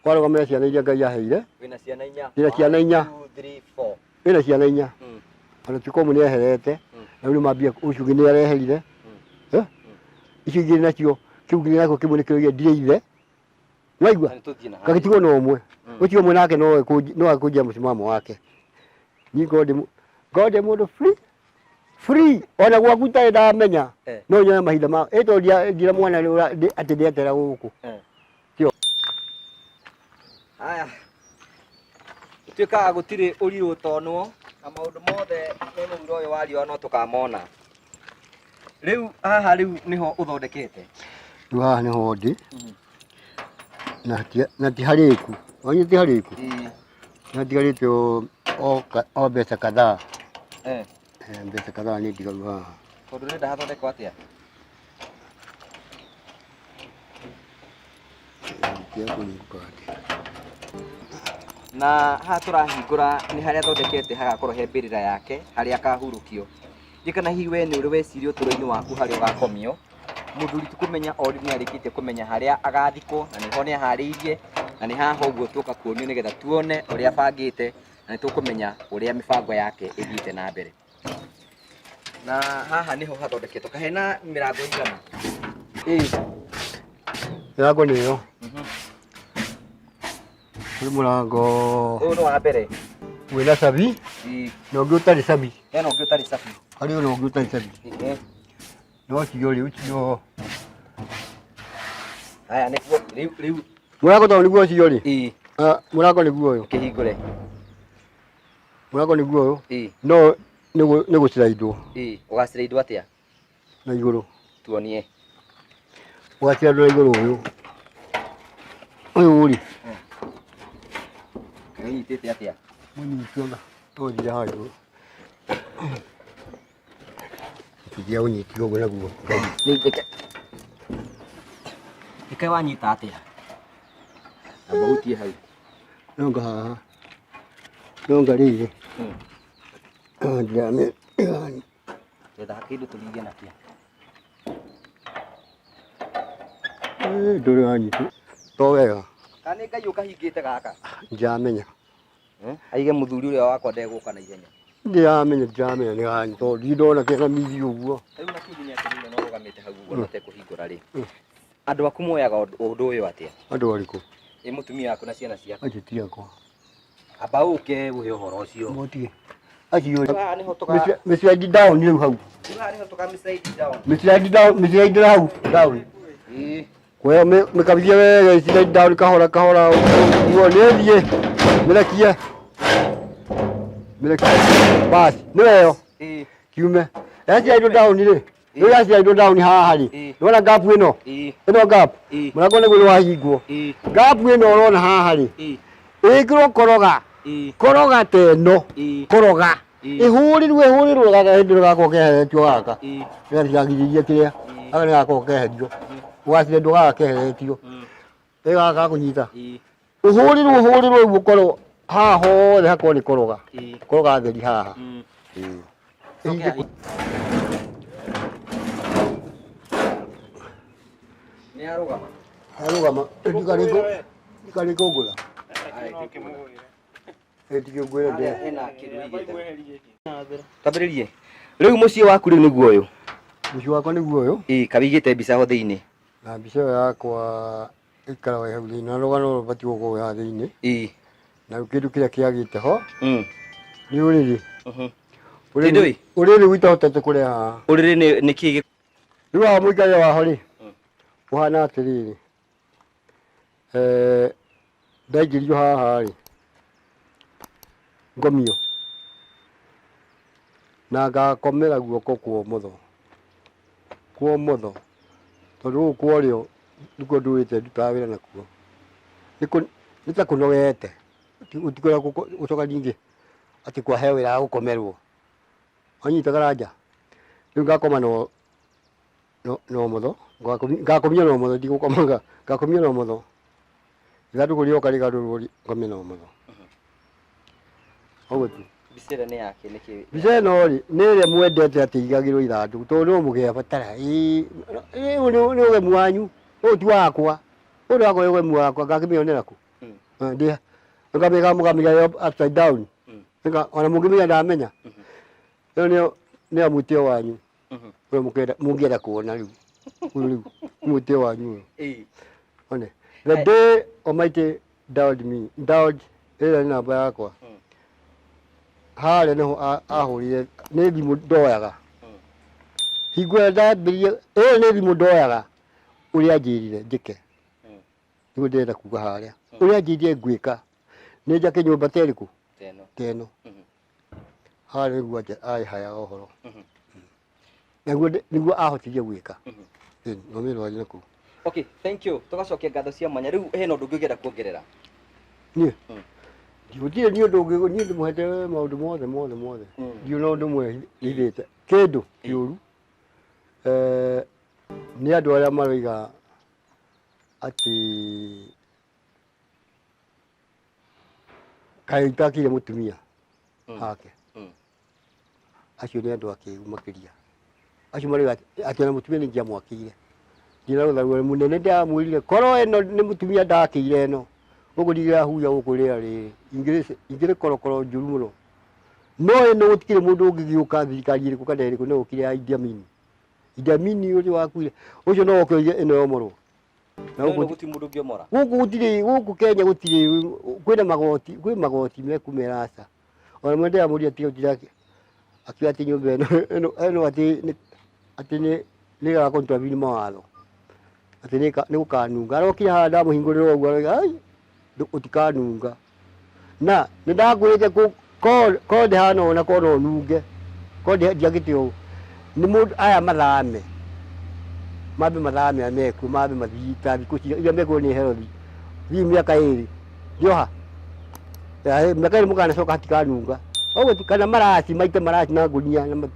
Ũrarũgamĩrĩra ciana iria Ngai aheire. Wĩna ciana 4. Wĩna ciana 4. 1, 2, 3, 4. Wĩna ciana 4. Ona tuĩka ũmwe nĩ eherete, na rĩu nĩ mambia ũcio ũngĩ nĩ areherire. Eh? Icio igĩrĩ nacio, kĩu kĩngĩ nakĩo kĩmwe nĩ kĩroiga ndirĩ ithe. Waigua? Na nĩtũthiĩ na harĩa. Gagĩtigwo na ũmwe. Ũcio ũmwe nake no ekũnjia mũsimamo wake. Niĩ ngorwo ndĩ ngorwo ndĩ mũndũ free free ona gwaku itarĩ ndamenya Eh. no nyoe mahinda ma ĩ tondũ ndira mwana atĩ ndĩetera gũkũ. Haya. Tuĩkaga gũtirĩ ũrirũ ũtonwo na maũndũ mothe me mũhuro ũyũ wa riũa no tũkamona. Rĩu haha rĩu nĩho ũthondekete. Rĩu haha nĩho ndĩ na ti harĩku, wanyita ti harĩku, na ndigarĩte o mbeca kadhaa. Eh, mbeca kadhaa nĩ ndigaru haha. Tondũ ũrenda hathondekwo atĩa? Ndiga kũnyuka atĩa. Na haha tũrahingũra nĩ harĩa athondekete hagakorwo he mbĩrĩra yake harĩa akahurũkio. Ndiũĩ kana hihi we nĩ ũrĩ weciria ũtũũro-inĩ waku harĩa ũgakomio. Mũthuri ti kũmenya already nĩ arĩkĩtie kũmenya harĩa agathikwo na nĩho nĩ aharĩirie na nĩ haha ũguo tuoka kuonio nĩgetha tuone ũrĩa abangĩte na nĩ tũkũmenya ũrĩa mĩbango yake ĩthiĩte na mbere. Na haha nĩho hathondeketwo kahena mĩrango ĩigana? Ĩĩ. Mĩrango nĩ ĩyo. Kũrĩ mũrango Ũyũ nĩ wa mbere. Wĩna cabi na ũngĩ ũtarĩ cabi. Hena ũngĩ ũtarĩ cabi. Harĩ ona ũngĩ ũtarĩ cabi. No ũcio rĩ, ũcio. Haya nĩguo rĩu rĩu. Mũrango tondũ nĩguo ũcio rĩ. Ĩĩ. Mũrango nĩguo ũyũ. Kĩhingũre. Mũrango nĩguo ũyũ. Ĩĩ. No nĩ gũciraindwo. Ĩĩ, ũgaciraindwo atĩa? Na igũrũ. Tuonie. Ũgaciraindwo na igũrũ ũyũ. Ũyũ rĩ. Ũnyitĩte atĩa? Mũnyitio na tũthire haha igũrũ. Tũthia ũnyitio ũguo naguo. Reke wanyita atĩa? Amba ũhutie hau. Nonga haha. Nonga rĩrĩ. Ndiramenya. Etha kĩndũ tũringe nakĩo. Ndũrĩ wanyitwo. To wega. Kana nĩ Ngai ũkahingĩte gaka? Ndiramenya. Aige mũthuri ũrĩa wakwa ndegũka na ihenya. Ndiramenya, ndiramenya nĩ gani tondũ ndirĩ ndona kena miri ũguo. Rĩu na kiugo nĩ atĩrĩrĩ na ũrũgamĩte hau ũguo na ũtekũhingũra rĩ. Andũ aku moyaga ũndũ ũyũ atĩa? Andũ arĩkũ? Ĩ mũtumia waku na ciana ciaku. Acio ti akwa. Amba ũke ũhe ũhoro ũcio. Motige. Acio Haha nĩho tũka mĩslide down rĩu hau. Haha nĩho tũka mĩslide down. Mĩslide down, mĩslide hau down. Ĩĩ. Kwa hiyo mĩkabithia wega slide down kahora kahora ũguo nĩ ĩthiĩ. Mĩrekie. Mĩrekie. Basi, nĩ weyo. Ĩĩ. Kiume. Ya slide down rĩ. Rĩu ya slide down haha rĩ. Ĩĩ. Nĩwona gap ĩno? Ĩĩ. Ĩno gap. Ĩĩ. Mũrango nĩguo nĩwahingwo. Ĩĩ. Gap ĩno ũrona haha rĩ. Ĩĩ. Ĩkĩrwo koroga. Ĩĩ. Koroga ta ĩno. Ĩĩ. Koroga. Ĩĩ. Ĩhũrĩrwo ĩhũrĩrwo gaka hĩndĩ ĩno gakorwo keheretio gaka. Ĩĩ. Gatigagiria kĩrĩa. Gaka nĩ gakorwo keherio. Ũgacirendwo gaka keheretio. Ĩ gaka gakũnyita. Ĩĩ. Ũhũrĩrwo ũhũrĩrwo ũguo ũkorwo haha hothe hakorwo nĩ koroga. Ĩĩ. Koroga theri haha. Ĩĩ. Coke Nĩ arũgama. Arũgama. Ndikarĩkũngũra. Ĩtigĩngwĩra ndĩ. Hena kĩndũ ũigĩte. Twambĩrĩrie. Rĩu mũciĩ waku rĩu nĩguo ũyũ. Mũciĩ wakwa nĩguo ũyũ. Ĩĩ, kawĩigĩte mbica ho thĩinĩ. Na mbica ĩyo yakwa ĩikaraga ĩ hau thĩinĩ na rũgano rũbatiĩ gũkorwo haha thĩinĩ. Ĩĩ. Na kĩndũ kĩrĩa kĩagĩte ho nĩ ũrĩrĩ. Kĩndũ ĩ? Ũrĩrĩ itahotete kũreha haha. Ũrĩrĩ nĩ kĩĩ? Rĩu haha mũikarĩre waho rĩ, ũhana atĩrĩrĩ, ndaingĩrio haha rĩ, ngomio na ngakomera guoko kwa ũmotho, kwa ũmotho tondũ gũkũ kwa ũrĩo nĩkuo ndũĩte ndutaga wĩra nakuo. Nĩ ta kũnogete, gũtikwenda gũcoka ningĩ atĩ kwahe wĩra wa gũkomerwo. Wanyita karanja? Rĩu ngakoma na ũmotho, ngakomio na ũmotho, ndigũkoma, ngakomio na ũmotho. Ithandũkũ rĩoka rĩgarũrwo ngome na ũmotho. Ũguo tu. Mbica ĩrĩa nĩ yake nĩkĩ? Mbica ĩno rĩ, nĩ ĩrĩa mwendete atĩ ĩigagĩrwo ithandũkũ tondũ no mũgĩa batara. Ĩĩ, ũyũ nĩ ũgemu wanyu, ũyũ ti wakwa. Ũyũ nĩ wakwa ũgemu wakwa, ngakĩmĩonera kũ? Ndĩ, ngamĩga mũkamĩiga upside down. Ona mũngĩmĩiga ndamenya. Ĩyo nĩyo nĩyo mwĩtĩo wanyu ũrĩa mũkenda mũngĩenda kuona rĩu. Ũyũ rĩu nĩ mwĩtĩo wanyu ũyũ. One. The day Almighty dialed me, dialed ĩrĩa nĩ namba yakwa. Harĩa nĩho ahũrire nĩ thimũ ndoyaga. Hingo ĩrĩa ndambĩrĩirie ĩyo nĩ thimũ ndoyaga ũrĩa anjĩrire njĩke. Nĩguo ndĩrenda kuga harĩa. Ũrĩa anjĩrire ngwĩka nĩ njake nyũmba ta ĩrĩkũ? Ta ĩno. Harĩa nĩguo aheaga ũhoro. Naguo nĩguo ahotirie gwĩka. Ĩni, no mĩrũ wanyu nakũu. Okay, thank you. Tũgacokia ngatho cia mwanya. Rĩu hena ũndũ ũngĩ ũngĩenda kuongerera? Niĩ? Gũtirĩ niĩ ũndũ ũngĩ, niĩ ndĩmũhete maũndũ mothe mothe mothe. Ndiũĩ na ũndũ ũmwe hithĩte. Kĩndũ kĩũru, nĩ andũ arĩa maroiga atĩ kaĩ itakĩire mũtumia hake. Acio nĩ andũ akĩgu makĩria. Acio marauga atĩ ona mũtumia nĩ ingĩamwakĩire. Ndina rũtha rũrĩa mũnene ndĩramwĩrire korwo ĩno nĩ mũtumia ndakĩire ĩno gũkũ ndingĩrahuia gũkũ rĩera rĩrĩ ingĩrĩ korokoro njũru mũno. No ĩno gũtikĩrĩ mũndũ ũngĩgĩũka thirikari ĩrĩkũ kana ĩrĩkũ no ũkire ya Idi Amin. Idi Amin ũcio wakuire ũcio no oke oige ĩno yomorwo. Na gũkũ gũtirĩ mũndũ ũngĩomora. Gũkũ gũtirĩ, gũkũ Kenya gũtirĩ, kwĩna magoti, kwĩ magoti mekumera aca. Ona mwende amũria tiga gũtinda akiuga atĩ nyũmba ĩno ĩno ĩno atĩ nĩ atĩ nĩ nĩ ĩgakontravini mawatho. Atĩ nĩ nĩ gũkanunga. Arokire haha ndamũhingũrĩra ũguo aroiga ai ũtikanunga. Na nĩ ndakwĩrĩte korwo ndĩhana ũũ na korwo no nunge, korwo ndiakĩte ũũ, nĩ mũndũ aya mathame, mambe mathame aya mekuo, mambe mathiĩ ta thikũ iria mekuo nĩ herothi, thiĩ mĩaka ĩrĩ, ndĩoha, mĩaka ĩrĩ mũkanacoka hatikanunga. Ũguo kana maraci maite maraci na ngũnia na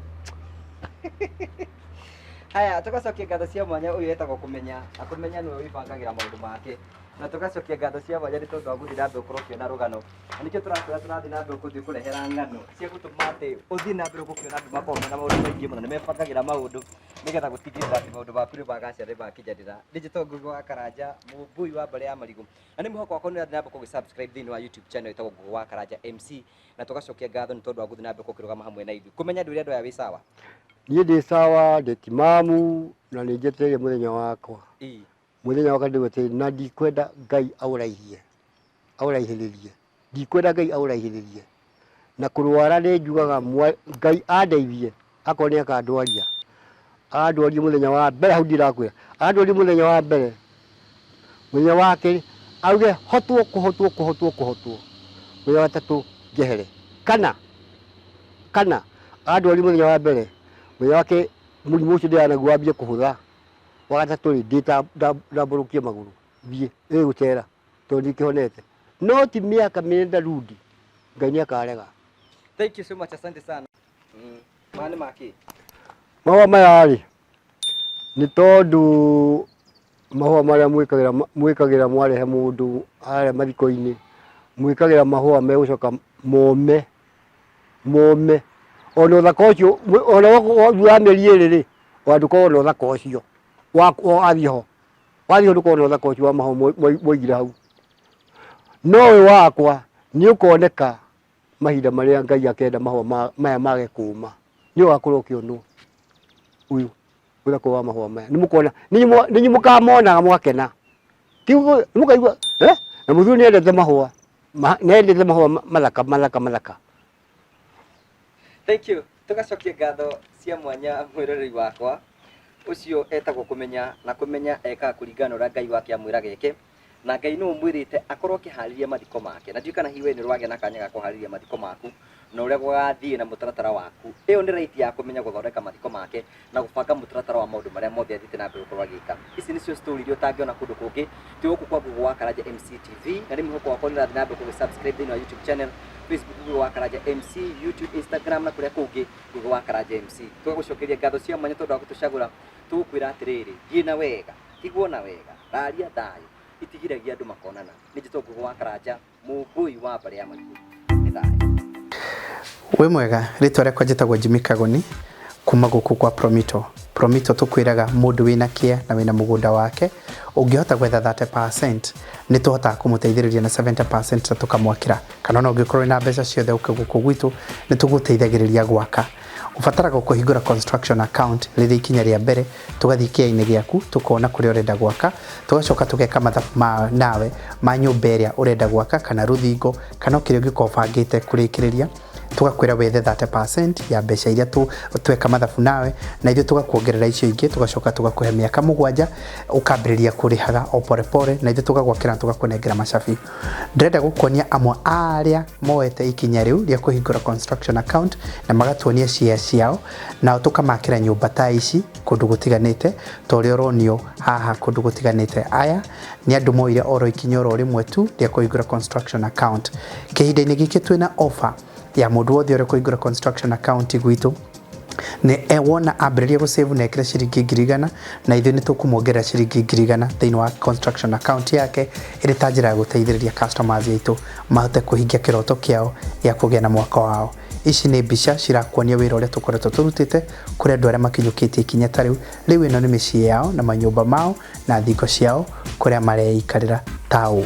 Haya, tũgacokia ngatho cia mwanya ũyũ etagwo Kũmenya, na Kũmenya nĩwe wĩbangagĩra maũndũ make. Na tũgacokia ngatho cia mwanya nĩ tondũ wa gũthiĩ na mbere gũkorwo ũkĩona rũgano. Na nĩkĩo tũrakwĩra tũrathiĩ na mbere gũthiĩ kũrehera ng'ano cia gũtũma atĩ ũthiĩ na mbere gũkĩona andũ makoragwo mena maũndũ maingĩ mũno, nĩ mebangagĩra maũndũ nĩgetha gũtigĩrĩra atĩ maũndũ maku nĩ magacĩra nĩ makinyanĩra. Niĩ njĩtagwo Ngũgĩ wa Karanja, mũmbũi wa mbarĩ ya marigũ. Na nĩ mwĩhoko wakwa nĩ ũrathiĩ na mbere gũgĩ subscribe thĩinĩ wa YouTube channel ĩtagwo Ngũgĩ wa Karanja MC. Na tũgacokia ngatho nĩ tondũ wa gũthiĩ na mbere gũkĩrũgama hamwe na ithuĩ. Kũmenya ndwĩre andũ aya wĩ sawa? Niĩ ndĩ sawa, ndĩ timamu na nĩ njetereire mũthenya wakwa. Mũthenya wakwa ndĩwetereire na ndikwenda Ngai aũraihie, aũraihĩrĩrie. Ndikwenda Ngai aũraihĩrĩrie. Na kũrwara nĩ njugaga Ngai andeithie akorwo nĩ akandwaria. Andwarie mũthenya wa mbere hau ndirakwĩra. Andwarie mũthenya wa mbere. Mũthenya wa kerĩ auge hotwo kũhotwo kũhotwo kũhotwo. Mũthenya wa gatatũ njehere. Kana kana andwarie mũthenya wa mbere, mũthenya wa kerĩ mũrimũ ũcio ndĩranaguo wambie kũhũtha. Wa gatatũ rĩ ndambũrũkie magũrũ thiĩ ĩgũcera tondũ ndikĩhonete. No ti mĩaka mĩrenda rudi Ngai nĩ akarega. Thank you so much, asante sana. Maya nĩ makĩ? Mahũa maya rĩ nĩ tondũ mahũa marĩa mwĩkagĩra mwĩkagĩra mwarehe mũndũ harĩa mathiko-inĩ, mwĩkagĩra mahũa megũcoka mome mome ona ũthaka ũcio ona thutha wa mĩeri ĩrĩ rĩ ona ndũkoragwo na ũthaka ũcio wathiĩ ho wathiĩ ho ndũkoragwo na ũthaka ũcio wa mahũa mwaigire hau. No ũyũ wakwa nĩ ũkoneka mahinda marĩa Ngai akenda mahũa maya mage kũma, nĩ ũgakorwo ũkĩonwo ũyũ ũthaka wa mahũa maya. Nĩ mũkona nĩ inyuĩ mũkamonaga mũgakena, ti mũkaigua na mũthuri nĩ endete mahũa, nĩ endete mahũa mathaka mathaka mathaka. Thank you. Tũgacokia ngatho cia mwanya mwĩroreri wakwa ũcio etagwo Kũmenya, na Kũmenya ekaga kũringana na ũrĩa Ngai wake amwĩraga eke, na Ngai nĩwe ũmwĩrĩte akorwo akĩharĩria mathiko make. Na ndiũĩ kana hihi we nĩ ũragĩa na kanya ga kũharĩria mathiko maku na ũrĩa gũgathiĩ na mũtaratara waku. Ĩyo nĩ right ya Kũmenya gũthondeka mathiko make na gũbanga mũtaratara wa maũndũ marĩa mothe athiĩte na mbere gũkorwo agĩka. Ici nĩcio story iria ũtangĩona kũndũ kũngĩ, ti gũkũ kwa Ngũgũ wa Karanja MC TV, na nĩ mwĩhoko wakwa nĩ ũrathiĩ na mbere gũgĩ subscribe thĩinĩ wa YouTube channel, Facebook Ngũgũ wa Karanja MC, YouTube, Instagram na kũrĩa kũngĩ Ngũgũ wa Karanja MC. Tũgagũcokeria ngatho cia mwanya tondũ wa gũtũcagũra, tũgũkwĩra atĩrĩrĩ, thiĩ na wega, tigwo na wega, raria thayũ, itigiragia andũ makonana. Nĩ njĩtwo Ngũgũ wa Karanja, mũmbũi wa mbarĩ ya Marigũ. Nĩ thayũ. Wĩ mwega, rĩtwa rĩakwa njĩtagwo Jimmy Kagoni kuma gũkũ kwa Promito. Promito tũkwĩraga mũndũ wĩna kĩa na wĩna mũgũnda wake ũngĩhota gwetha 30% nĩ tũhotaga kũmũteithĩrĩria na 70% na tũkamwakĩra, kana ona ũngĩkorwo wĩna mbeca ciothe ũke gũkũ gwitũ nĩ tũgũteithagĩrĩria gwaka. Ũbataraga kũhingũra construction account rĩrĩ ikinya rĩa mbere, tũgathiĩ kĩainĩ gĩaku tũkona kũrĩa ũrenda gwaka, tũgacoka tũgeka mathabu ma nawe ma nyũmba ĩrĩa ũrenda gwaka kana rũthingo kana o kĩrĩa ũngĩkorwo ũbangĩte kũrĩkĩrĩria. Tũgakwĩra wethe 30% ya mbeca iria tweka mathabu nawe, na ithuĩ tũgakuongerera icio ingĩ, tũgacoka tũgakũhe mĩaka 7 ũkambĩrĩria kũrĩhaga o pore pore, na ithuĩ tũgagwakĩra na tũgakũnengera macabi. Ndĩrenda gũkuonia amwe a arĩa moete ikinya rĩu rĩa kũhingũra construction account na magatuonia share ciao, nao tũkamakĩra nyũmba ta ici kũndũ gũtiganĩte ta ũrĩa ũronio haha kũndũ gũtiganĩte. Aya nĩ andũ moire oro ikinya oro rĩmwe tu rĩa kũhingũra construction account. Kĩhinda-inĩ gĩkĩ twĩna offer ya mũndũ wothe ũrĩa kũhingũra construction account gwitũ nĩ wona ambĩrĩria gũsave na ekĩre ciringi 100,000, na ithuĩ nĩ tũkũmuongerera ciringi 100,000 thĩinĩ wa construction account yake, ĩrĩ ta njĩra ya gũteithĩrĩria customers aitũ mahote kũhingia kĩroto kĩao gĩa kũgĩa na mwaka wao. Ici nĩ mbica cirakuonia wĩra ũrĩa tũkoretwo tũrutĩte kũrĩ andũ arĩa makinyũkĩtie ikinya ta rĩu. Rĩu ĩno nĩ mĩciĩ yao na manyũmba mao na thingo ciao kũrĩa mareikarĩra ta ũũ.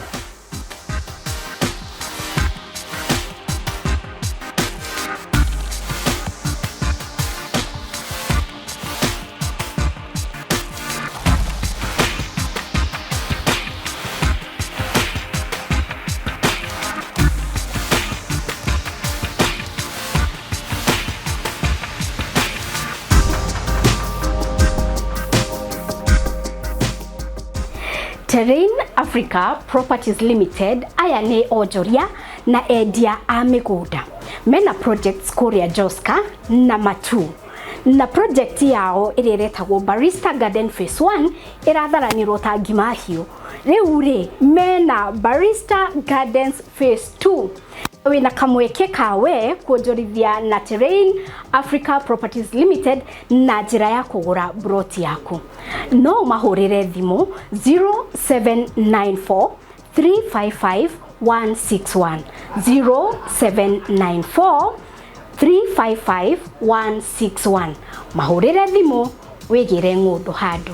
Terrain Africa Properties Limited aya nĩ onjoria na endia a mĩgũnda mena projects kũrĩa Joska na Matu, na project yao ĩrĩa ĩretagwo Barista Garden Phase 1 ĩratharanirwo ta ngima hiũ. Rĩu rĩ mena Barista Gardens Phase 2 wĩna kamweke kawe kuonjorithia na Terrain Africa Properties Limited na njĩra ya kũgũra broti yaku. No mahũrĩre thimũ 0794 355 161, 0794 355 161. Mahũrĩre thimũ wĩgĩre ng'ũndũ handũ.